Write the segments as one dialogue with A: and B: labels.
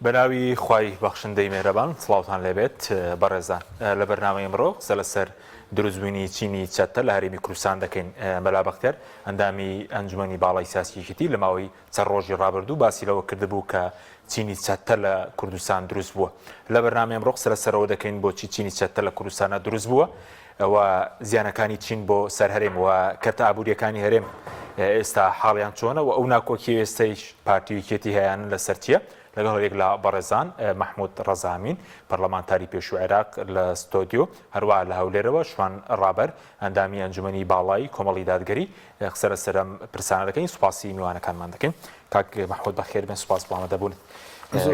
A: بەناوی خوای بەخشندەی مێهرەبان سڵاوتان لێبێت بەڕێزان لە بەرنامەی ئەمڕۆ قسە لەسەر دروستبوونی چینی چەتە لە هەرێمی کوردستان دەکەین مەلا بەختیار ئەندامی ئەنجومەنی باڵای سیاسی یەکێتی لە ماوەی چەند ڕۆژی ڕابردوو باسی لەوە کردبوو کە چینی چەتە لە کوردستان دروست بووە. لە بەرنامەی ئەمڕۆ قسە لەسەرەوە دەکەین بۆچی چینی چەتە لە کوردستانە دروست بووە و زیانەکانی چین بۆ سەر هەرێم و کەرتە ئابووریەکانی هەرێم ئێستا حاڵیان چۆنە و ئەو ناکۆکی ئێستەیش پارتی و یەکێتی هەیان لەسەر چییە؟ لەگەڵ هەریەک لە بەڕێزان مەحمود ڕەزامین پەرلەمانتاری پێشوو عێراق لە ستۆدیۆ هەروەها لە هەولێرەوە شوان ڕابەر ئەندامی ئەنجومەنی باڵای کۆمەڵی دادگەری قسە لەسەر ئەم پرسانە دەکەین سوپاسی میوانەکانمان دەکەین کاک مەحمود بەخێر بێن سوپاس بۆ ئامادەبوونت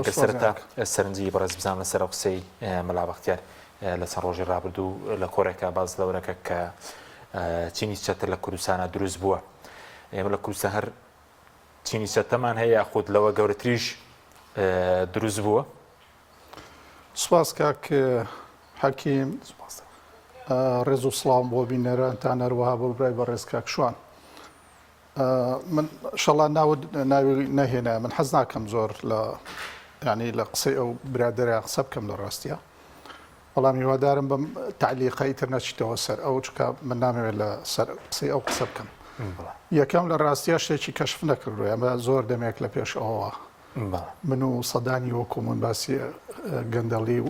A: گەر سەرەتا سەرنجی بەڕێز بزانم لەسەر ئەو قسەی مەلا بەختیار لە چەند ڕۆژی ڕابردوو لە کۆڕێکا باس لەوەکە کە چینی چەتە لە کوردستانە دروست بووە ئێمە لە کوردستان هەر چینی چەتەمان هەیە یاخود لەوە گەورەتریش دروست بووە
B: سوپاس کاک حەکیم ڕێز و سڵاوم بۆ بینەرانتان هەروەها بۆ برای بەڕێز کاک شوان من شەڵا ناوت ناوی نەهێنا من حەز ناکەم زۆر لە ینی لە قسەی ئەو برادرە قسە بکەم لە ڕاستە بەڵام هیوادارم بەم تعلیقەی تر نەچیتەوە سەر ئەو چکە من نامەوێت لە سەر قسەی ئەو قسە بکەم یەکەم لە ڕاستە شتێکی کەشف نەکردو ئەمە زۆر دەمێک لە پێش ئەوە من و سەدانی وەکو من باسی گەندەڵی و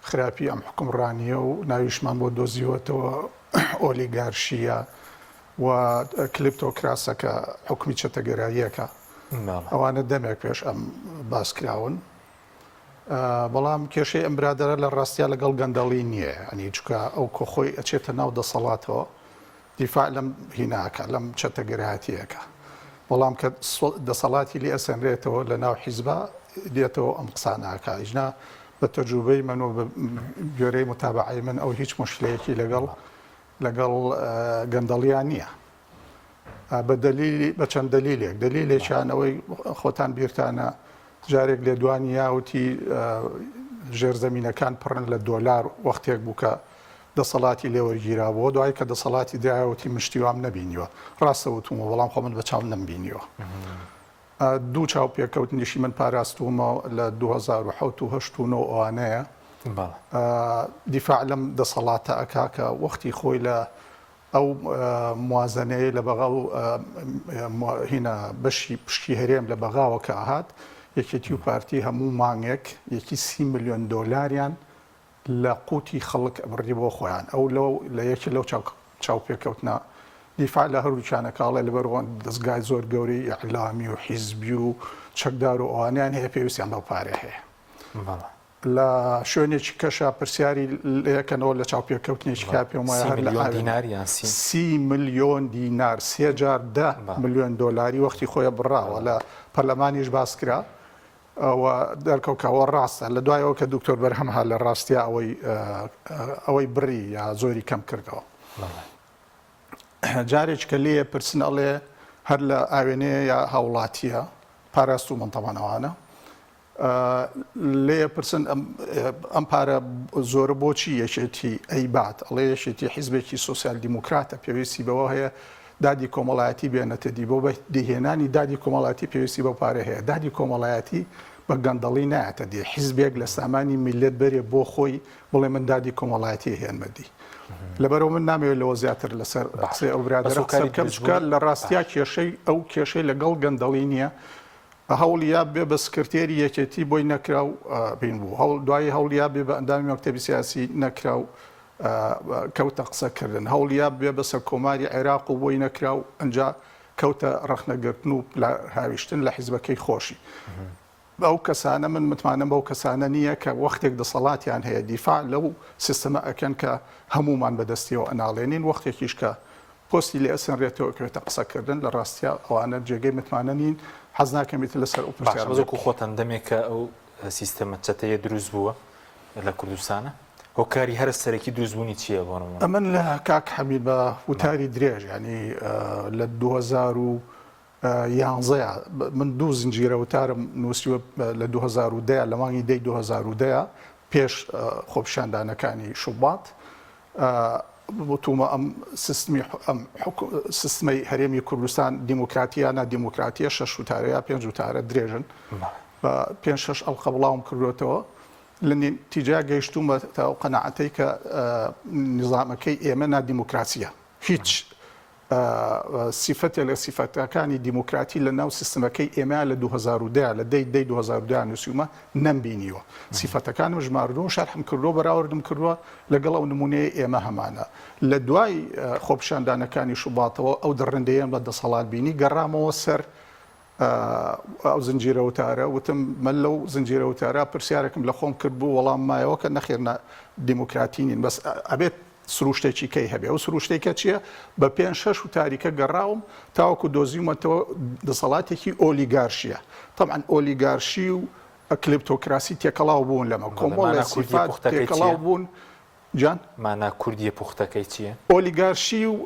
B: خراپی ئەم حوکمڕانییە و ناویشمان بۆ دۆزیوەتەوە ئۆلیگارشییە و کلیپتۆکراسە کە حوکمی چەتەگەراییەکە. ئەوانە دەمێک پێش ئەم باس کراون. بەڵام کێشەی ئەم برادەرە لە ڕاستیا لەگەڵ گەندەڵی نییە ئەنی چکە ئەو کۆ خۆی ئەچێتە ناو دەسەڵاتەوە دیفاع لەم هینە ئەکا لەم چەتەگەرایەتیە ئەکا بەڵام کە دەسەڵاتی لێ ئەسەنرێتەوە لە ناو حیزبا دێتەوە ئەم قسانە ئەکا ئیجنا بە تەجروبەی من و بە گوێرەی متابعەی من ئەو هیچ مشکلەیەکی لەگەڵ لەگەڵ گەندەڵیان نییە بە دەلیلی بە چەند دەلیلێک دەلیلێکیان ئەوەی خۆتان بیرتانە جارێک لێدوانی یاوتی ژێرزەمینەکان پڕن لە دۆلار وەختێک بوو کە دەسەڵاتی لێ وەرگیرابووە دوای کە دەسەڵاتی درایە وتی من شتی وام نەبینیوە ڕاستە وتومە بەڵام خۆ من بە چاوم نەمبینیوە دوو چاو پێکەوتنیشی من پاراستوومە لە 2007 و 8 و 9 ئەوانەیە دیفاع لەم دەسەڵاتە ئەکا کە وەختی خۆی لە ئەو موازنەیە لە بەغا و هینا بەشی پشکی هەرێم لە بەغاوە کە ئەهات یەکێتی و پارتی هەموو مانگێک یەکی سی ملیۆن دۆلاریان لە قوتی خەڵک ئەبڕی بۆ خۆیان ئەو لەو لە یەکێ لەو چاو چاوپێکەوتنە دیفاع لە هەردووکیان ئەکا ئەڵێ لەبەر ئەوەن دەزگای زۆر گەورەی ئیعلامی و حیزبی و چەکدار و ئەوانەیان هەیە پێویستیان بەو پارەیە هەیە.
A: بەڵێ.
B: لە شوێنێکی کەشا پرسیاری لێکەنەوە لە چاوپێکەوتنێکی کا پێم وایە
A: سی
B: هەر لە
A: ملیۆن
B: ئاوێنە
A: دینار یان سی
B: سی ملیۆن دینار سێ جار دە
A: بەڵێ.
B: ملیۆن دۆلاری وەختی خۆی بڕاوە
A: بەڵێ.
B: لە پەرلەمانیش باس کرا و دەرکەوت کە ئەوە ڕاستە لە دوای ئەوە کە دکتۆر بەرهەم هات لە ڕاستیا ئەوەی ئەوەی بڕی یا زۆری کەم کردەوە جارێک کە لێ پرسن ئەڵێ هەر لە ئاوێنەیە یا هاوڵاتیە پاراست و منتەمان ئەوانە لێ پرسن ئەم پارە زۆرە بۆچی یەکێتی ئەیبات ئەڵێ یەکێتی حیزبێکی سۆسیال دیموکراتە پێویستی بەوە هەیە دادی کۆمەڵایەتی بێنێتە دی، بۆ بەدیهێنانی دادی کۆمەڵایەتی پێویستی بەو پارەیە هەیە، دادی کۆمەڵایەتی بە گەندەڵی نایەتە دی، حیزبێک لە سامانی میللەت بەرێ بۆ خۆی بڵێ من دادی کۆمەڵایەتی ئەهێنمە دی. لەبەرئەوە من نامەوێت لەوە زیاتر لەسەر قسەی ئەو برادەرە قسە بکەم، چونکە لە ڕاستیا کێشەی ئەو کێشەی لەگەڵ گەندەڵی نییە، هەوڵی یا بێ بە سکرتێری یەکێتی بۆی نەکرا و بین بوو، هەوڵ دوایی هەوڵی یا بێ بە ئەندامی مەکتەبی سیاسی نەکرا و کەوتە قسەکردن، هەوڵیا ببێ بە سەرکۆماری عێراق و بۆی نەکرا و ئەنجا کەوتە ڕەخنەگرتن و هاویشتن لە حیزبەکەی خۆشی. ئەو کەسانە من متمانەم بەو کەسانە نییە کە وەختێک دەسەڵاتیان هەیە دیفاع لەو سیستەمە ئەکەن کە هەموومان بەدەستیەوە ئەناڵێنین، وەختێکیش کە پۆستی لێ ئەسەنرێتەوە ئەکەوێتە قسەکردن، لە ڕاستیا ئەوانە جێگەی متمانە نین، حەز ناکەم ئیتر لەسەر ئەو
A: باشە
B: پرسیارەم
A: بەس
B: لێ
A: وەکو
B: بکەی.
A: خۆتان دەمێکە ئەو سیستەمە چەتەیە دروست بووە لە کوردستانە هۆکاری هەرە سەرەکی دروست بوونی چییە بۆ نموونە؟
B: ئەمن لە کاک حەمید بە وتاری درێژ یانی لە 2011 من دوو زنجیرە وتارم نووسیوە لە 2010 لە مانگی دەی 2010 پێش خۆپیشاندانەکانی شوبات وتومە ئەم سیستمی ئەم سیستمەی هەرێمی کوردستان دیموکراتیە نا دیموکراتیە شەش وتارە یا پێنج وتارە درێژن. بە پێنج شەش ئەڵقە بڵاوم کردووەتەوە. لە نەتیجە گەیشتوومەتە ئەو قەناعەتەی کە نیزامەکەی ئێمە نادیموکراسییە. هیچ سیفەتێ لە سیفەتەکانی دیموکراتی لە ناو سیستمەکەی ئێمە لە 2010 لە دەی دەی 2010 نووسیومە نەمبینیوە. سیفەتەکانم ژماردووە و شەرحم کردووە بەراوردم کردووە لەگەڵ ئەو نموونەیەی ئێمە هەمانە. لە دوای خۆپیشاندانەکانی شوباتەوە ئەو دڕندەیەم لە دەسەڵات بینی گەڕامەوە سەر ئەو زنجیرە وتارە، وتم من لەو زنجیرە وتارە پرسیارێکم لە خۆم کرد بوو وەڵام مایەوە کە نەخێر نا دیموکراتی نین بەس ئەبێت سروشتێکی کەی هەبێ ئەو سروشتێکە چییە بە پێنج شەش وتاریکە گەڕاوم تاوەکو دۆزیومەتەوە دەسەڵاتێکی ئۆلیگارشیە تەبعەن ئۆلیگارشی و کلیپتۆکراسی تێکەڵاو بوون لەمە کۆمەڵێ سیفات تێکەڵاو بوون
A: جان؟ مانا کوردیە پوختەکەی چیە؟
B: ئۆلیگارشی و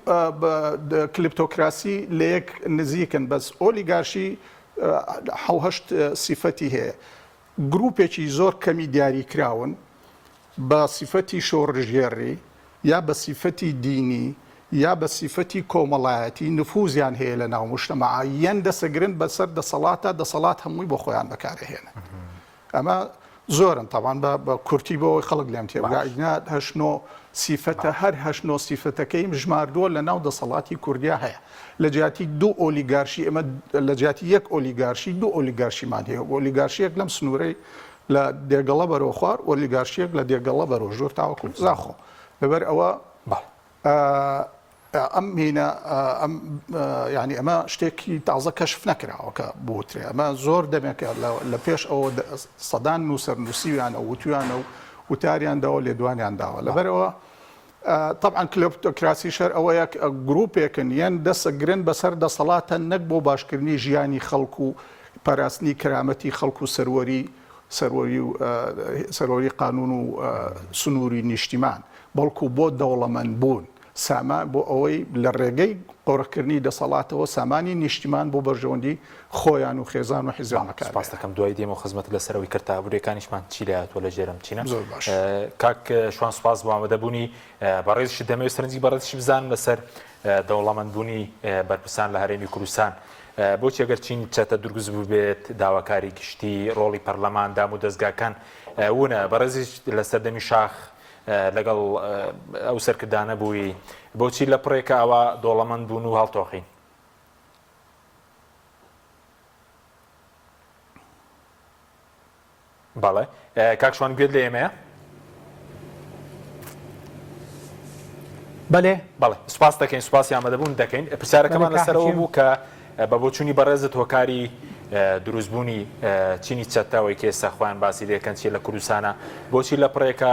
B: کلیپتۆکراسی لەیەک نزیکن بەس ئۆلیگارشی حەوهەشت سیفەتی هەیە گروپێکی زۆر کەمی دیاریکراون بە سیفەتی شۆڕشگێڕی یا بە سیفەتی دینی یا بە سیفەتی کۆمەڵایەتی نفوزیان هەیە لە ناو موجتەمەعا یەن دەسەگرن بەسەر دەسەڵاتە دەسەڵات هەمووی بۆ خۆیان بەکارئەهێنن. ئەمە زۆرن تەبعەن بە بە کورتی بۆ ئەوەی خەڵک لێم تێبگا
A: باش.
B: ئینا هەشت نۆ سیفەتە هەر هەشت نۆ سیفەتەکەیم ژماردووە لە ناو دەسەڵاتی کوردیا هەیە لە جیاتی دوو ئۆلیگارشی ئێمە لە جیاتی یەک ئۆلیگارشی دوو ئۆلیگارشیمان هەیە ئۆلیگارشیەک لەم سنوورەی لە دێگەڵە بەرەو خوار ئۆلیگارشیەک لە دێگەڵە بەرەو ژوور تاوەکو زاخۆ لەبەر ئەوە
A: بەڵێ.
B: ئەم هینە ئەم یانی ئەمە شتێکی تازە کەشف نەکراوە کە بوترێ ئەمە زۆر دەمێکە لە پێش ئەوە سەدان نووسەر نووسیویانە وتویانە و وتاریان داوە لێدوانیان داوە لەبەرەوە طبعا کلێپتۆکراسی شەر ئەوەیە گروپێکن یان دەسەگرن بەسەر دەسەڵاتە نەک بۆ باشکردنی ژیانی خەڵک و پاراستنی کەرامەتی خەڵک و سەروەری سەروەری و سەروەری قانون و سنووری نیشتیمان بەڵکو بۆ دەوڵەمەند بوون سامان بۆ ئەوەی لە ڕێگەی قۆرخکردنی دەسەڵاتەوە سامانی نیشتیمان بۆ بەرژەوەندی خۆیان و خێزان و حیزبیان
A: بەڵێ
B: بەکار
A: سوپاست
B: بێنن.
A: دەکەم دوایی دێمەوە خزمەتت لەسەر ئەوەی کەرتە ئابووریەکانیشمان چی لێهاتووە لە ژێر ئەم چینە.
B: زۆر باش.
A: کاک شوان سوپاس بۆ ئامادەبوونی بەڕێزیشت دەمەوێت سەرنجی بەڕێزیشت بزانم لەسەر دەوڵەمەندبوونی بەرپرسان لە هەرێمی کوردستان بۆچی ئەگەر چین چەتە دروست بووبێت داواکاری گشتی ڕۆڵی پەرلەمان دام و دەزگاکان ونە بەڕێزیش لە سەردەمی شاخ لەگەڵ ئەو سەرکردانە بووی بۆچی لە پڕێکە ئەوە دۆڵەمەند بوون و هەڵتۆقین؟ بەڵێ کاک شوان گوێت لە ئێمەیە؟
C: بەلێ.
A: بەڵێ سوپاس دەکەین سوپاسی ئامادەبوون دەکەین پرسیارەکەمان لەسەرەوە بوو کە بە بۆچوونی بەڕێزت هۆکاری دروستبوونی چینی چەتە ئەوەی کە ئێستا خۆیان باسی لێکەن چیە لە کوردستانە بۆچی لە پڕێکە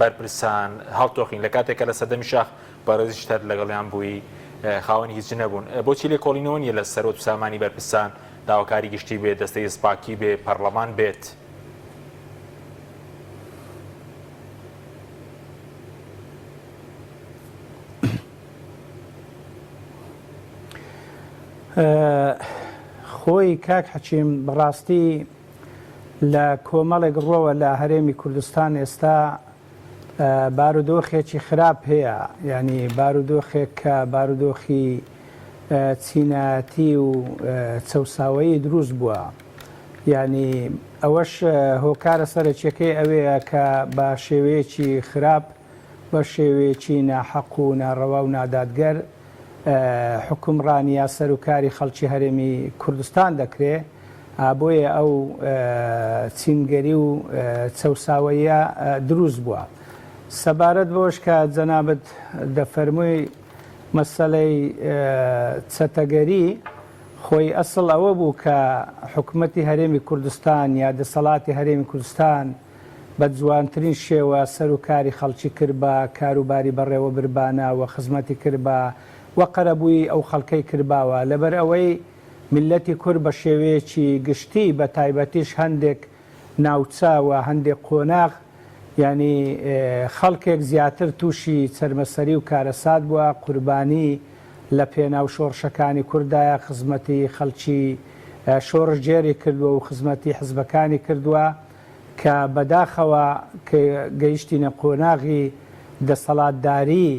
A: بەرپرسان هەڵتۆقین لە کاتێکە لە سەردەمی شاخ بەڕێزیش تەر لەگەڵیان بووی خاوەنی هیچ نەبوون بۆچی لێکۆڵینەوە نیە لە سەرۆت و سامانی بەرپرسان داواکاری گشتی بێ دەستەی ئیسپاکی بێ پەرلەمان بێت؟
C: خۆی کاک حەکیم بەڕاستی لە کۆمەڵێک ڕوەوە لە هەرێمی کوردستان ئێستا بارودۆخێکی خراپ هەیە یعنی بارودۆخێک کە بارودۆخی چینایەتی و چەوساوەیی دروست بووە یعنی ئەوەش هۆکارە سەرەکیەکەی ئەوەیە کە بە شێوەیەکی خراپ بە شێوەیەکی ناحەق و ناڕەوا و نادادگەر حوکمڕانی یا سەروکاری خەڵکی هەرێمی کوردستان دەکرێ، بۆیە ئەو چینگەری و چەوساوەییە دروست بووە. سەبارەت بەوەش کە جەنابت دەفەرمووی مەسەلەی چەتەگەری، خۆی ئەسڵ ئەوە بوو کە حکومەتی هەرێمی کوردستان یا دەسەڵاتی هەرێمی کوردستان بە جوانترین شێوە سەر و کاری خەڵکی کردبا، کاروباری بەڕێوە بربانە و خزمەتی کردبا و قەرەبووی ئەو خەڵکەی کردباوە. لەبەر ئەوەی میللەتی کورد بە شێوەیەکی گشتی بە تایبەتیش هەندێک ناوچە و هەندێک قۆناغ یانی خەڵکێک زیاتر تووشی چەرمەسەری و کارەسات بووە، قوربانی لە پێناو شۆڕشەکانی کورددایە، خزمەتی خەڵکی شۆڕشگێری کردووە و خزمەتی حزبەکانی کردووە. کە بەداخەوە کە گەیشتینە قۆناغی دەسەڵاتداری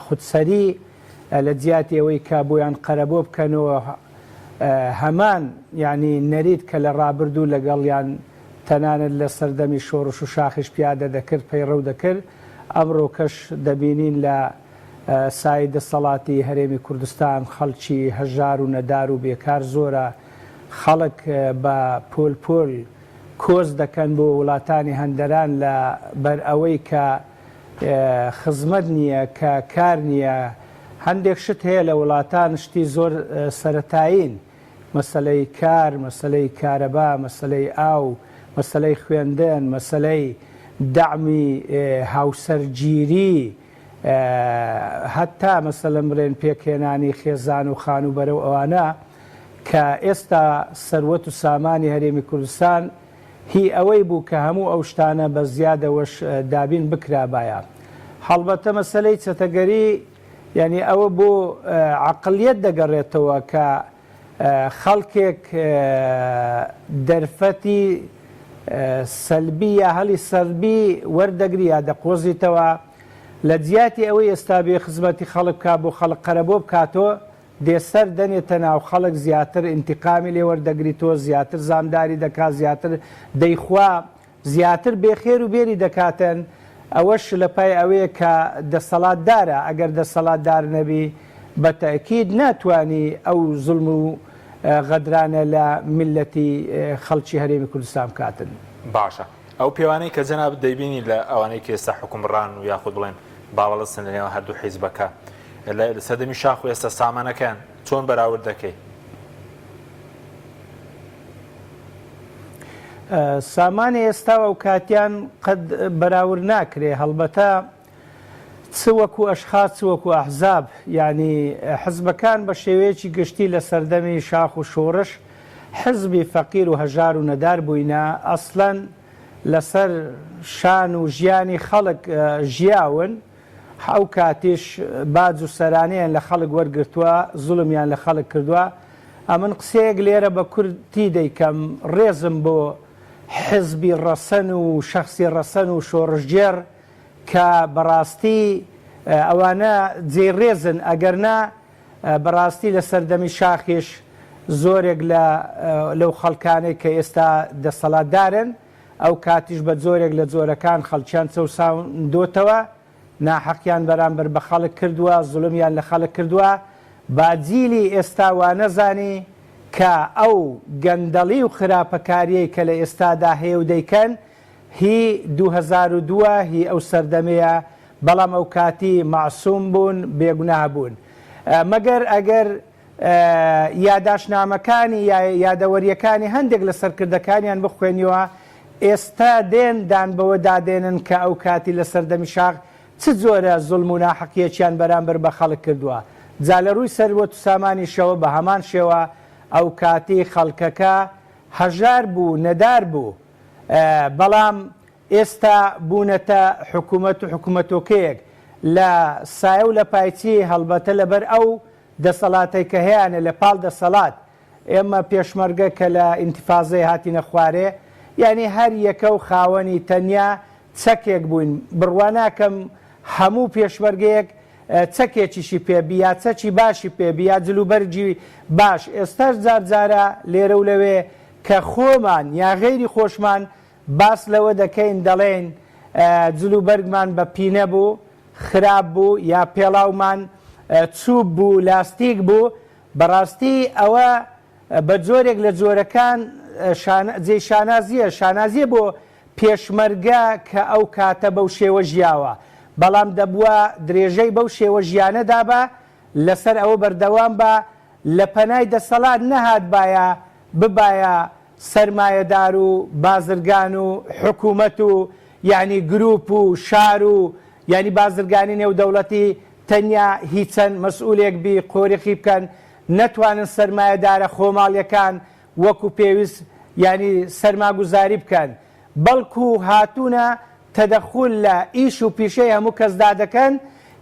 C: خودسەری لە جیاتی ئەوەی کە بۆیان قەرەبۆ بکەنەوە. هەمان یانی نەریت کە لە ڕابردوو لەگەڵیان تەنانەت لە سەردەمی شۆڕش و شاخیش پیادە دەکرد پەیڕەو دەکرد ئەمڕۆکەش دەبینین لە سایەی دەسەڵاتی هەرێمی کوردستان خەڵکی هەژار و نەدار و بێکار زۆرە خەڵک بە پۆل پۆل کۆچ دەکەن بۆ وڵاتانی هەندەران لە بەر ئەوەی کە خزمەت نییە کە کار نییە هەندێک شت هەیە لە وڵاتان شتی زۆر سەرەتایین مەسەلەی کار مەسەلەی کارەبا مەسەلەی ئاو مەسەلەی خوێندن مەسەلەی دەعمی هاوسەرگیری هەتا مەسەلەن بڵێن پێکهێنانی خێزان و خانووبەرە و ئەوانە کە ئێستا سەروەت و سامانی هەرێمی کوردستان هی ئەوەی بوو کە هەموو ئەو شتانە بە زیادەوەش دابین بکرابایە. هەڵبەتە مەسەلەی چەتەگەری یانی ئەوە بۆ عەقڵیەت دەگەڕێتەوە کە خەڵکێک دەرفەتی سەلبی یا هەلی سەلبی وەردەگری یا دەقۆزیتەوە لە جیاتی ئەوەی ئێستا بێ خزمەتی خەڵک بکا بۆ خەڵک قەرەبۆ بکاتۆ دێ سەر دەنێتە ناو خەڵک زیاتر ئینتیقامی لێ وەردەگریتۆ زیاتر زامداری دەکا زیاتر دەیخوا زیاتر بێ خێر و بێری دەکاتن ئەوەش لە پای ئەوەیە کە دەسەڵاتدارە ئەگەر دەسەڵاتدار نەبی بە تەئکید ناتوانی ئەو زوڵم و غەدرانە لە میللەتی خەڵکی هەرێمی کوردستان بکاتن.
A: باشە ئەو پێوانەی کە جەنابت دەیبینی لە ئەوانەی کە ئێستا حوکمڕان و یاخود بڵێن باڵادەستن لە نێوان هەردوو حیزبەکە لە سەردەمی شاخ و ئێستا سامانەکەیان چۆن بەراورد دەکەی؟
C: سامانی ئێستا و ئەوکاتیان قەت بەراورد ناکرێ هەڵبەتە چ وەکو ئەشخاس چ وەکو ئەحزاب یانی حزبەکان بە شێوەیەکی گشتی لە سەردەمی شاخ و شۆڕش حزبی فەقیر و هەژار و نەدار بووینە ئەسلەن لەسەر شان و ژیانی خەڵک ژیاون ئەو کاتیش باج و سەرانەیان لە خەڵک وەرگرتووە زوڵمیان لە خەڵک کردووە ئەمن قسەیەک لێرە بە کورتی دەیکەم ڕێزم بۆ حزبی ڕەسەن و شەخسی ڕەسەن و شۆڕشگێڕ کە بەڕاستی ئەوانە جێی ڕێزن ئەگەرنا بەڕاستی لە سەردەمی شاخیش زۆرێک لە لەو خەڵکانەی کە ئێستا دەسەڵاتدارن ئەو کاتیش بە جۆرێک لە جۆرەکان خەڵکیان چەوساندۆتەوە ناحەقیان بەرامبەر بە خەڵک کردووە زوڵمیان لە خەڵک کردووە با جیلی ئێستا وانەزانی کە ئەو گەندەڵی و خراپەکاریەی کە لە ئێستادا هەیە و دەیکەن هی 2002 ە هی ئەو سەردەمەیە بەڵام ئەوکاتی مەعسوم بوون بێگوناه بوون مەگەر ئەگەر یاداشتنامەکانی یا یادەوەریەکانی هەندێک لە سەرکردەکانیان بخوێنیوە ئێستا دێن دان بەوە دادێنن کە ئەوکاتی لە سەردەمی شاخ چ جۆرە زوڵم و ناحەقیەکیان بەرامبەر بە خەڵک کردووە جا لە ڕووی سەروەت و سامانیشەوە بە هەمان شێوە ئەوکاتی خەڵکەکە هەژار بوو نەدار بوو بەڵام ئێستا بوونەتە حکومەت و حکومەتۆکەیەک لە سایە و لە پایچی هەڵبەتە لەبەر ئەو دەسەڵاتەی کە هەیانە لە پاڵ دەسەڵات ئێمە پێشمەرگە کە لە ئینتفازەی هاتینە خوارێ یانی هەر یەکە و خاوەنی تەنیا چەکێک بووین بڕوا ناکەم هەموو پێشمەرگەیەک چەکێکیشی پێ بی یا چەکی باشی پێ بی یا جلوبەرگی باش ئێستاش جار جارە لێرە و لەوێ کە خۆمان یا غەیری خۆشمان باس لەوە دەکەین دەڵێین جل و بەرگمان بە پینە بوو خراپ بوو یا پێڵاومان چوب بوو لاستیک بوو بەڕاستی ئەوە بە جۆرێک لە جۆرەکان جێی شانازیە شانازیە بۆ پێشمەرگە کە ئەو کاتە بەو شێوە ژیاوە بەڵام دەبووە درێژەی بەو شێوە ژیانە دابا لەسەر ئەوە بەردەوام با لە پەنای دەسەڵات نەهاتبایە ببایە سەرمایەدار و بازرگان و حکومەت و یانی گروپ و شار و یانی بازرگانی نێودەوڵەتی تەنیا هی چەند مەسئولێک بی قۆرخی بکەن نەتوانن سەرمایەدارە خۆماڵیەکان وەکو پێویست یانی سەرماگوزاری بکەن بەڵکو هاتوونە تەدەخول لە ئیش و پیشەی هەموو کەسدا دەکەن،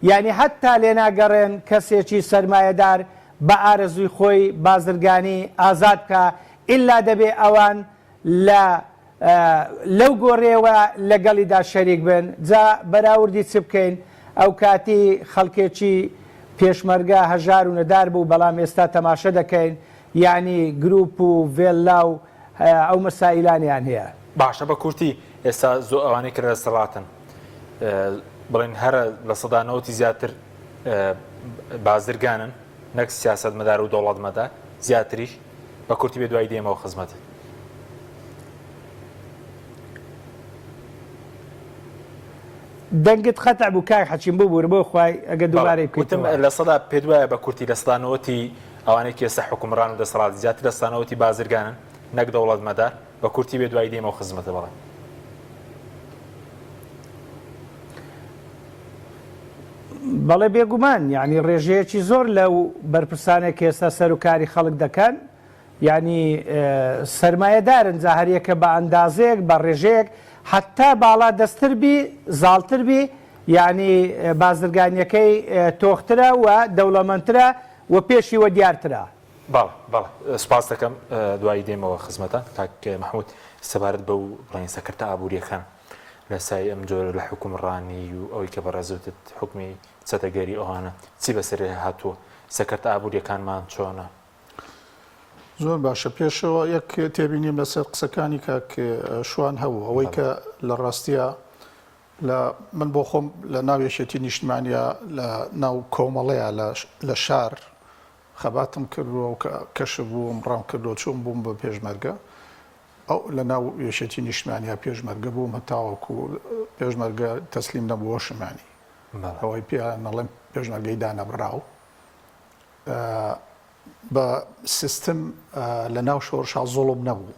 C: یانی حەتتا لێناگەڕێن کەسێکی سەرمایەدار بە ئارەزووی خۆی بازرگانی ئازاد بکا، ئیلا دەبێ ئەوان لە لەو گۆڕیەوە لەگەڵیدا شەریک بن، جا بەراوردی چ بکەین، ئەوکاتی خەڵکێکی پێشمەرگە هەژار و نەدار بوو، بەڵام ئێستا تەماشە دەکەین. یانی گروپ و ڤێللا و ئەو مەسائیلانەیان هەیە.
A: باشە بە کورتی ئێستا زۆ ئەوانەی کە لە دەسەڵاتن بڵێن هەرە 90% ی زیاتر بازرگانن نەک سیاسەتمەدار و دەوڵەتمەدار زیاتریش بە کورتی بێ دوای دێمەوە خزمەتت.
C: دەنگت قەتع بوو کاک حەکیم ببورە بۆ خوای ئەگەر
A: بەڵێ
C: دووبارەی
A: وتم
C: بکەیتەوە.
A: لە سەدا پێت وایە بە کورتی 90% ی ئەوانەی کە ئێستا حوکمڕان و دەسەڵاتی زیاتر 90% ی بازرگانن نەک دەوڵەتمەدار بە کورتی بێ دوای دێمەوە خزمەتت بەڵێ.
C: بەڵێ بێگومان یانی ڕێژەیەکی زۆر لەو بەرپرسانەی کە ئێستا سەروکاری خەڵک دەکەن یانی سەرمایەدارن جا هەریەکە بە ئەندازەیەک بە ڕێژەیەک حەتا باڵا دەستتر بی زاڵتر بی یانی بازرگانیەکەی تۆخترە و دەوڵەمەندترە و پێشی وە دیارترە.
A: بەڵێ بەڵێ سوپاست دەکەم دوایی دێمەوە خزمەتان کاک مەحمود سەبارەت بەو بڵێین سەکرتە ئابووریەکان لە سای ئەم جۆرە لە حوکمڕانی و ئەوەی کە بەڕێز وتت حوکمی چەتەگەری ئەوانە چی بەسەرێ هاتووە سەکرتە ئابووریەکانمان چۆنە؟
B: زۆر باشە پێشەوە یەک تێبینیم لەسەر قسەکانی کاک شوان هەبوو ئەوەی کە لە ڕاستیە لە من بۆ خۆم لە ناو یەکێتی نیشتمانیا لە ناو کۆمەڵەیە لە شار خەباتم کردووە و کە کەشف بووم ڕام کردووە چووم بووم بە پێشمەرگە ئەو لە ناو یەکێتی نیشتمانیا پێشمەرگە بووم هەتاوەکو پێشمەرگە تەسلیم نەبووەشمانی ئەوەی پێیان ئەڵێن پێشمەرگەی دانەبڕاو بە سیستم لە ناو شۆڕشا زوڵم نەبوو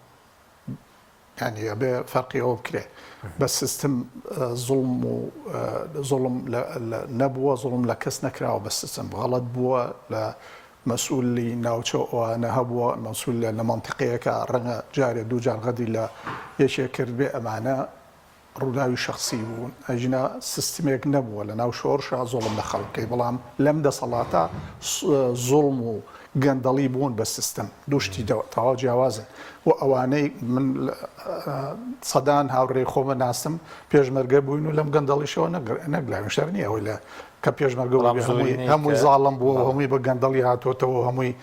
B: یانی ئەبێ فەرقی ئەوە بکرێ بە سیستم زوڵم و زوڵم نەبووە زوڵم لە کەس نەکراوە بە سیستم غەڵەت بووە لە مەسئولی ناوچە ئەوانە هەبووە مەسئول لە مەنتیقەیەکە ڕەنگە جارێ دوو جار غەدری لە یەکێک کردبێ ئەمانە ڕووداوی شەخسی بوون ئەگینا سیستمێک نەبووە لە ناو شۆڕشا زوڵم لە خەڵک بکەی بەڵام لەم دەسەڵاتە زوڵم و گەندەڵی بوون بە سیستم دوو شتی تەواو جیاوازن و ئەوانەی من سەدان هاوڕێی خۆمە ناسم پێشمەرگە بووین و لەم گەندەڵیشەوە نەگلاوین شەر نییە ئەوەی لە کە پێشمەرگە هەمووی زاڵم بووە هەمووی بە گەندەڵی هاتۆتەوە هەمووی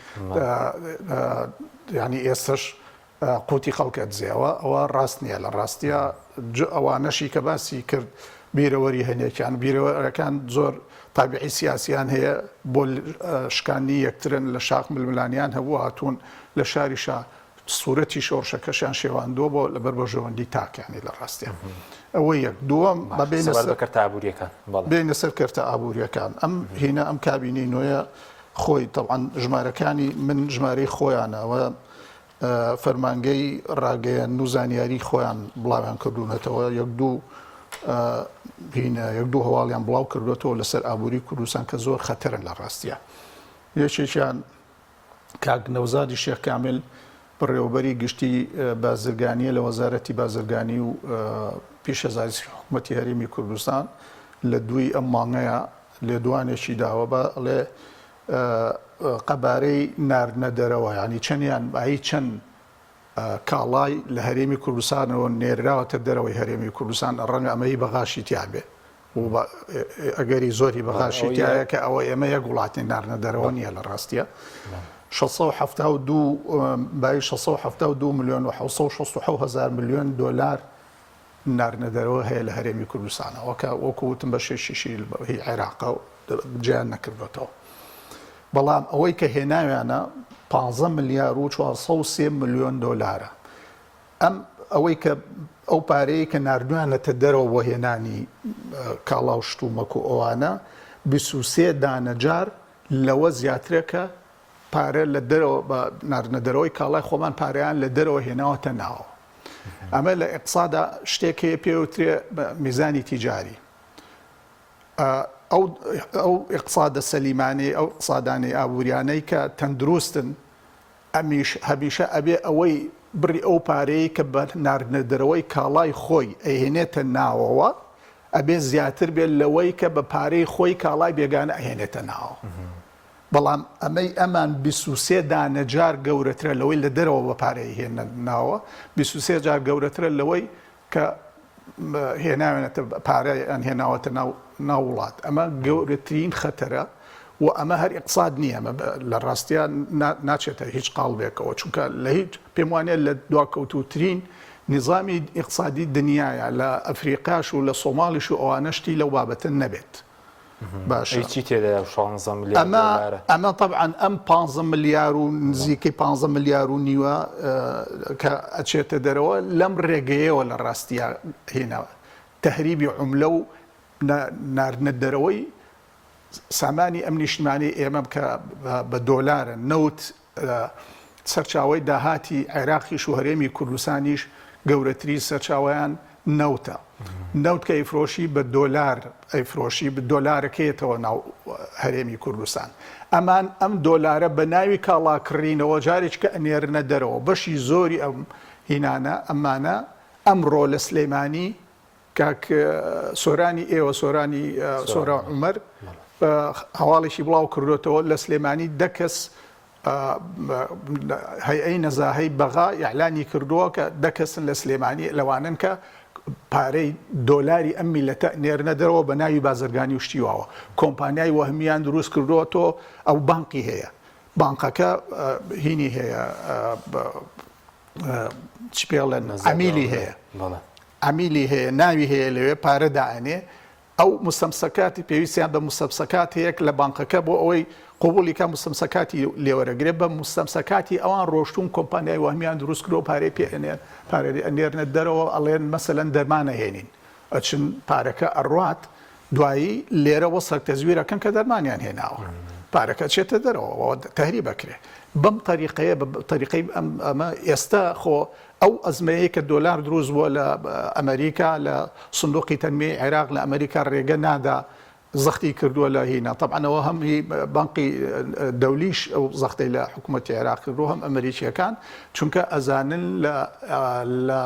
B: ینی ئێستش قوتی خەڵک ئەدزێ ئەوە ئەوە ڕاست نییە لە ڕاستیا ئەوانەشی کە باسی کرد بیرەوەری هەنێکیان بیرەوەرەکان زۆر تابعی سیاسیان هەیە بۆ شکانی یەکترن لە شاخ ململانیان هەبوو هاتوون لە شاریشا سوورەتی شۆڕشەکەشیان شێواندووە بۆ لەبەر بەرژەوەندی تاکیانی لە ڕاستیا ئەوە یەک دووەم بە بێینە سەر
A: کەرتە ئابووریەکان
B: بێینە سەر کەرتە ئابووریەکان ئەم هینە ئەم کابینەی نوێیە خۆی تەبعەن ژمارەکانی من ژمارەی خۆیانەوە فەرمانگەی ڕاگەیاندن و زانیاری خۆیان بڵاویان کردوونەتەوە، یەک دوو هینە یەک دوو هەواڵیان بڵاو کردوێتەوە لەسەر ئابووری کوردستان کە زۆر خەتەرن لە ڕاستیە. یەکێکیان کاک نەوزادی شێخ کامل بەڕێوەبەری گشتی بازرگانیە لە وەزارەتی بازرگانی و پیشەزاری حکوومەتی هەرێمی کوردستان لە دووی ئەم مانگەیە لێدوانێکی داوە بە ئەڵێ قەبارەی ناردنە دەرەوە یانی چەندیان بایی چەند کاڵای لە هەرێمی کوردستانەوە نێراوەتە دەرەوەی هەرێمی کوردستان ڕەنگە ئەمە هی بەغاشی تیا بێ و ئەگەری زۆری بەغاشی تایە کە ئەوە ئێمە یەک وڵاتی ناردنە دەرەوە نییە لە ڕاستیە 672 بایی 672 میلیۆن و 667 هزار میلیۆن دلار ناردنە دەرەوە هەیە لە هەرێمی کوردستانەوە کە وەکو وتم بەشێکیشی هی عێراقە و جیان نەکردوێتەوە. بەڵام ئەوەی کە هێناویانە 15 ملیار و 403 ملیۆن دۆلارە. ئەم ئەوەی کە ئەو پارەیە کە ناردویانەتە دەرەوە بۆ هێنانی کاڵا و شتومەک و ئەوانە 23 دانە جار لەوە زیاترە کە پارە لە دەرەوە بە ناردنە دەرەوەی کاڵای خۆمان پارەیان لە دەرەوە هێناوەتە ناوەوە. ئەمە لە ئیقتسادا شتێک هەیە پێ وترێ میزانی تیجاری. ئەو ئەو ئیقتسادە سەلیمانەی ئەو ئیقتسادانەی ئابووریانەی کە تەندروستن ئەمیش هەمیشە ئەبێ ئەوەی بڕی ئەو پارەیە کە بە ناردنە دەرەوەی کاڵای خۆی ئەیهێنێتە ناوەوە ئەبێ زیاتر بێت لەوەی کە بە پارەی خۆی کاڵای بێگانە ئەهێنێتە ناوەوە. بەڵام ئەمەی ئەمان 23 دانە جار گەورەترە لەوەی لە دەرەوە بە پارەی هێنناوە، 23 جار گەورەترە لەوەی کە هێناوێنەتە پارەیان هێناوەتە ناو ناو وڵات. ئەمە گەورەترین خەتەرە و. و ئەمە هەر ئیقتساد نییە، ئەمە لە ڕاستیا ناچێتە هیچ قاڵبێکەوە، چونکە لە هیچ پێم وانیە لە دواکەوتووترین نیزامی ئیقتسادی دنیایە، لە ئەفریقاش و لە سۆماڵیش و ئەوانە شتی لەو بابەتە نەبێت. باشە.
A: ئەی چی تێدایە ئەو شانزە ملیار
B: ئەمە
A: دۆلارە؟
B: ئەمە تەبعەن ئەم پانزە ملیار و نزیکەی پانزە ملیار و نیوە کە ئەچێتە دەرەوە لەم ڕێگەیەوە لە ڕاستیا هێناوە تەهریبی عوملە و ناردنە دەرەوەی سامانی ئەم نیشتمانەی ئێمە کە بە دۆلارە، نەوت سەرچاوەی داهاتی عێراقیش و هەرێمی کوردستانیش گەورەترین سەرچاوەیان نەوتە. نەوت کە ئەیفرۆشی بە دۆلار ئەیفرۆشی، دۆلارەکەیەتەوە ناو هەرێمی کوردستان. ئەمان ئەم دۆلارە بە ناوی کاڵا کڕینەوە جارێکیکە ئەنێرنە دەرەوە. بەشی زۆری ئەم هینانە ئەمانە ئەمڕۆ لە سلێمانی کاک سۆرانی ئێوە سۆرانی سۆران عومەر هەواڵێکی بڵاو کردوێتەوە لە سلێمانی دە کەس هەیئەی نەزاهەی بەغا ئیعلانی کردووە کە دە کەسن لە سلێمانی لەوانن کە پارەی دۆلاری ئەم میلەتە نێرنە دەرەوە بە ناوی بازرگانی و شتی واوە کۆمپانیای وەهمیان دروست کردووە تۆ ئەو بانقی هەیە بانقەکە هینی هەیە چ پێڵێن عەمیلی هەیە عەمیلی هەیە ناوی هەیە لەوێ پارە دائەنێ ئەو مستەمسەکاتی پێویستیان بە مستەمسەکات هەیە لە بانقەکە بۆ ئەوەی قبوڵی کا مستەمسەکاتی لێوەرەگرێ بە مستەمسەکاتی ئەوان ڕۆشتون کۆمپانیای وەهمیان دروست کردووە پارەی پێ ئەنێن پارەی ئەنێرنە دەرەوە ئەڵێن مەسەلەن دەرمان ئەهێنین ئەچن پارەکە ئەڕوات دوایی لێرە وەسەر تەزویر ئەکەن کە دەرمانیان هێناوە پارەکە ئەچێتە دەرەوە تەهریب ئەکرێ بەم تەریقەیە بە تەریقەی ئەمە ئێستا خۆ ئەو ئەزمەیە کە دۆلار دروست بووە لە ئەمریکا لە سندوقی تەنمیەی عێراق لە ئەمریکا ڕێگە نادا زەختی کردووە لە هینا تەبعەن ئەوە هەم هی بانقی دەولیش ئەو زەختەی لە حکوومەتی عێراق کردووە هەم ئەمریکیەکان چونکە ئەزانن لە لە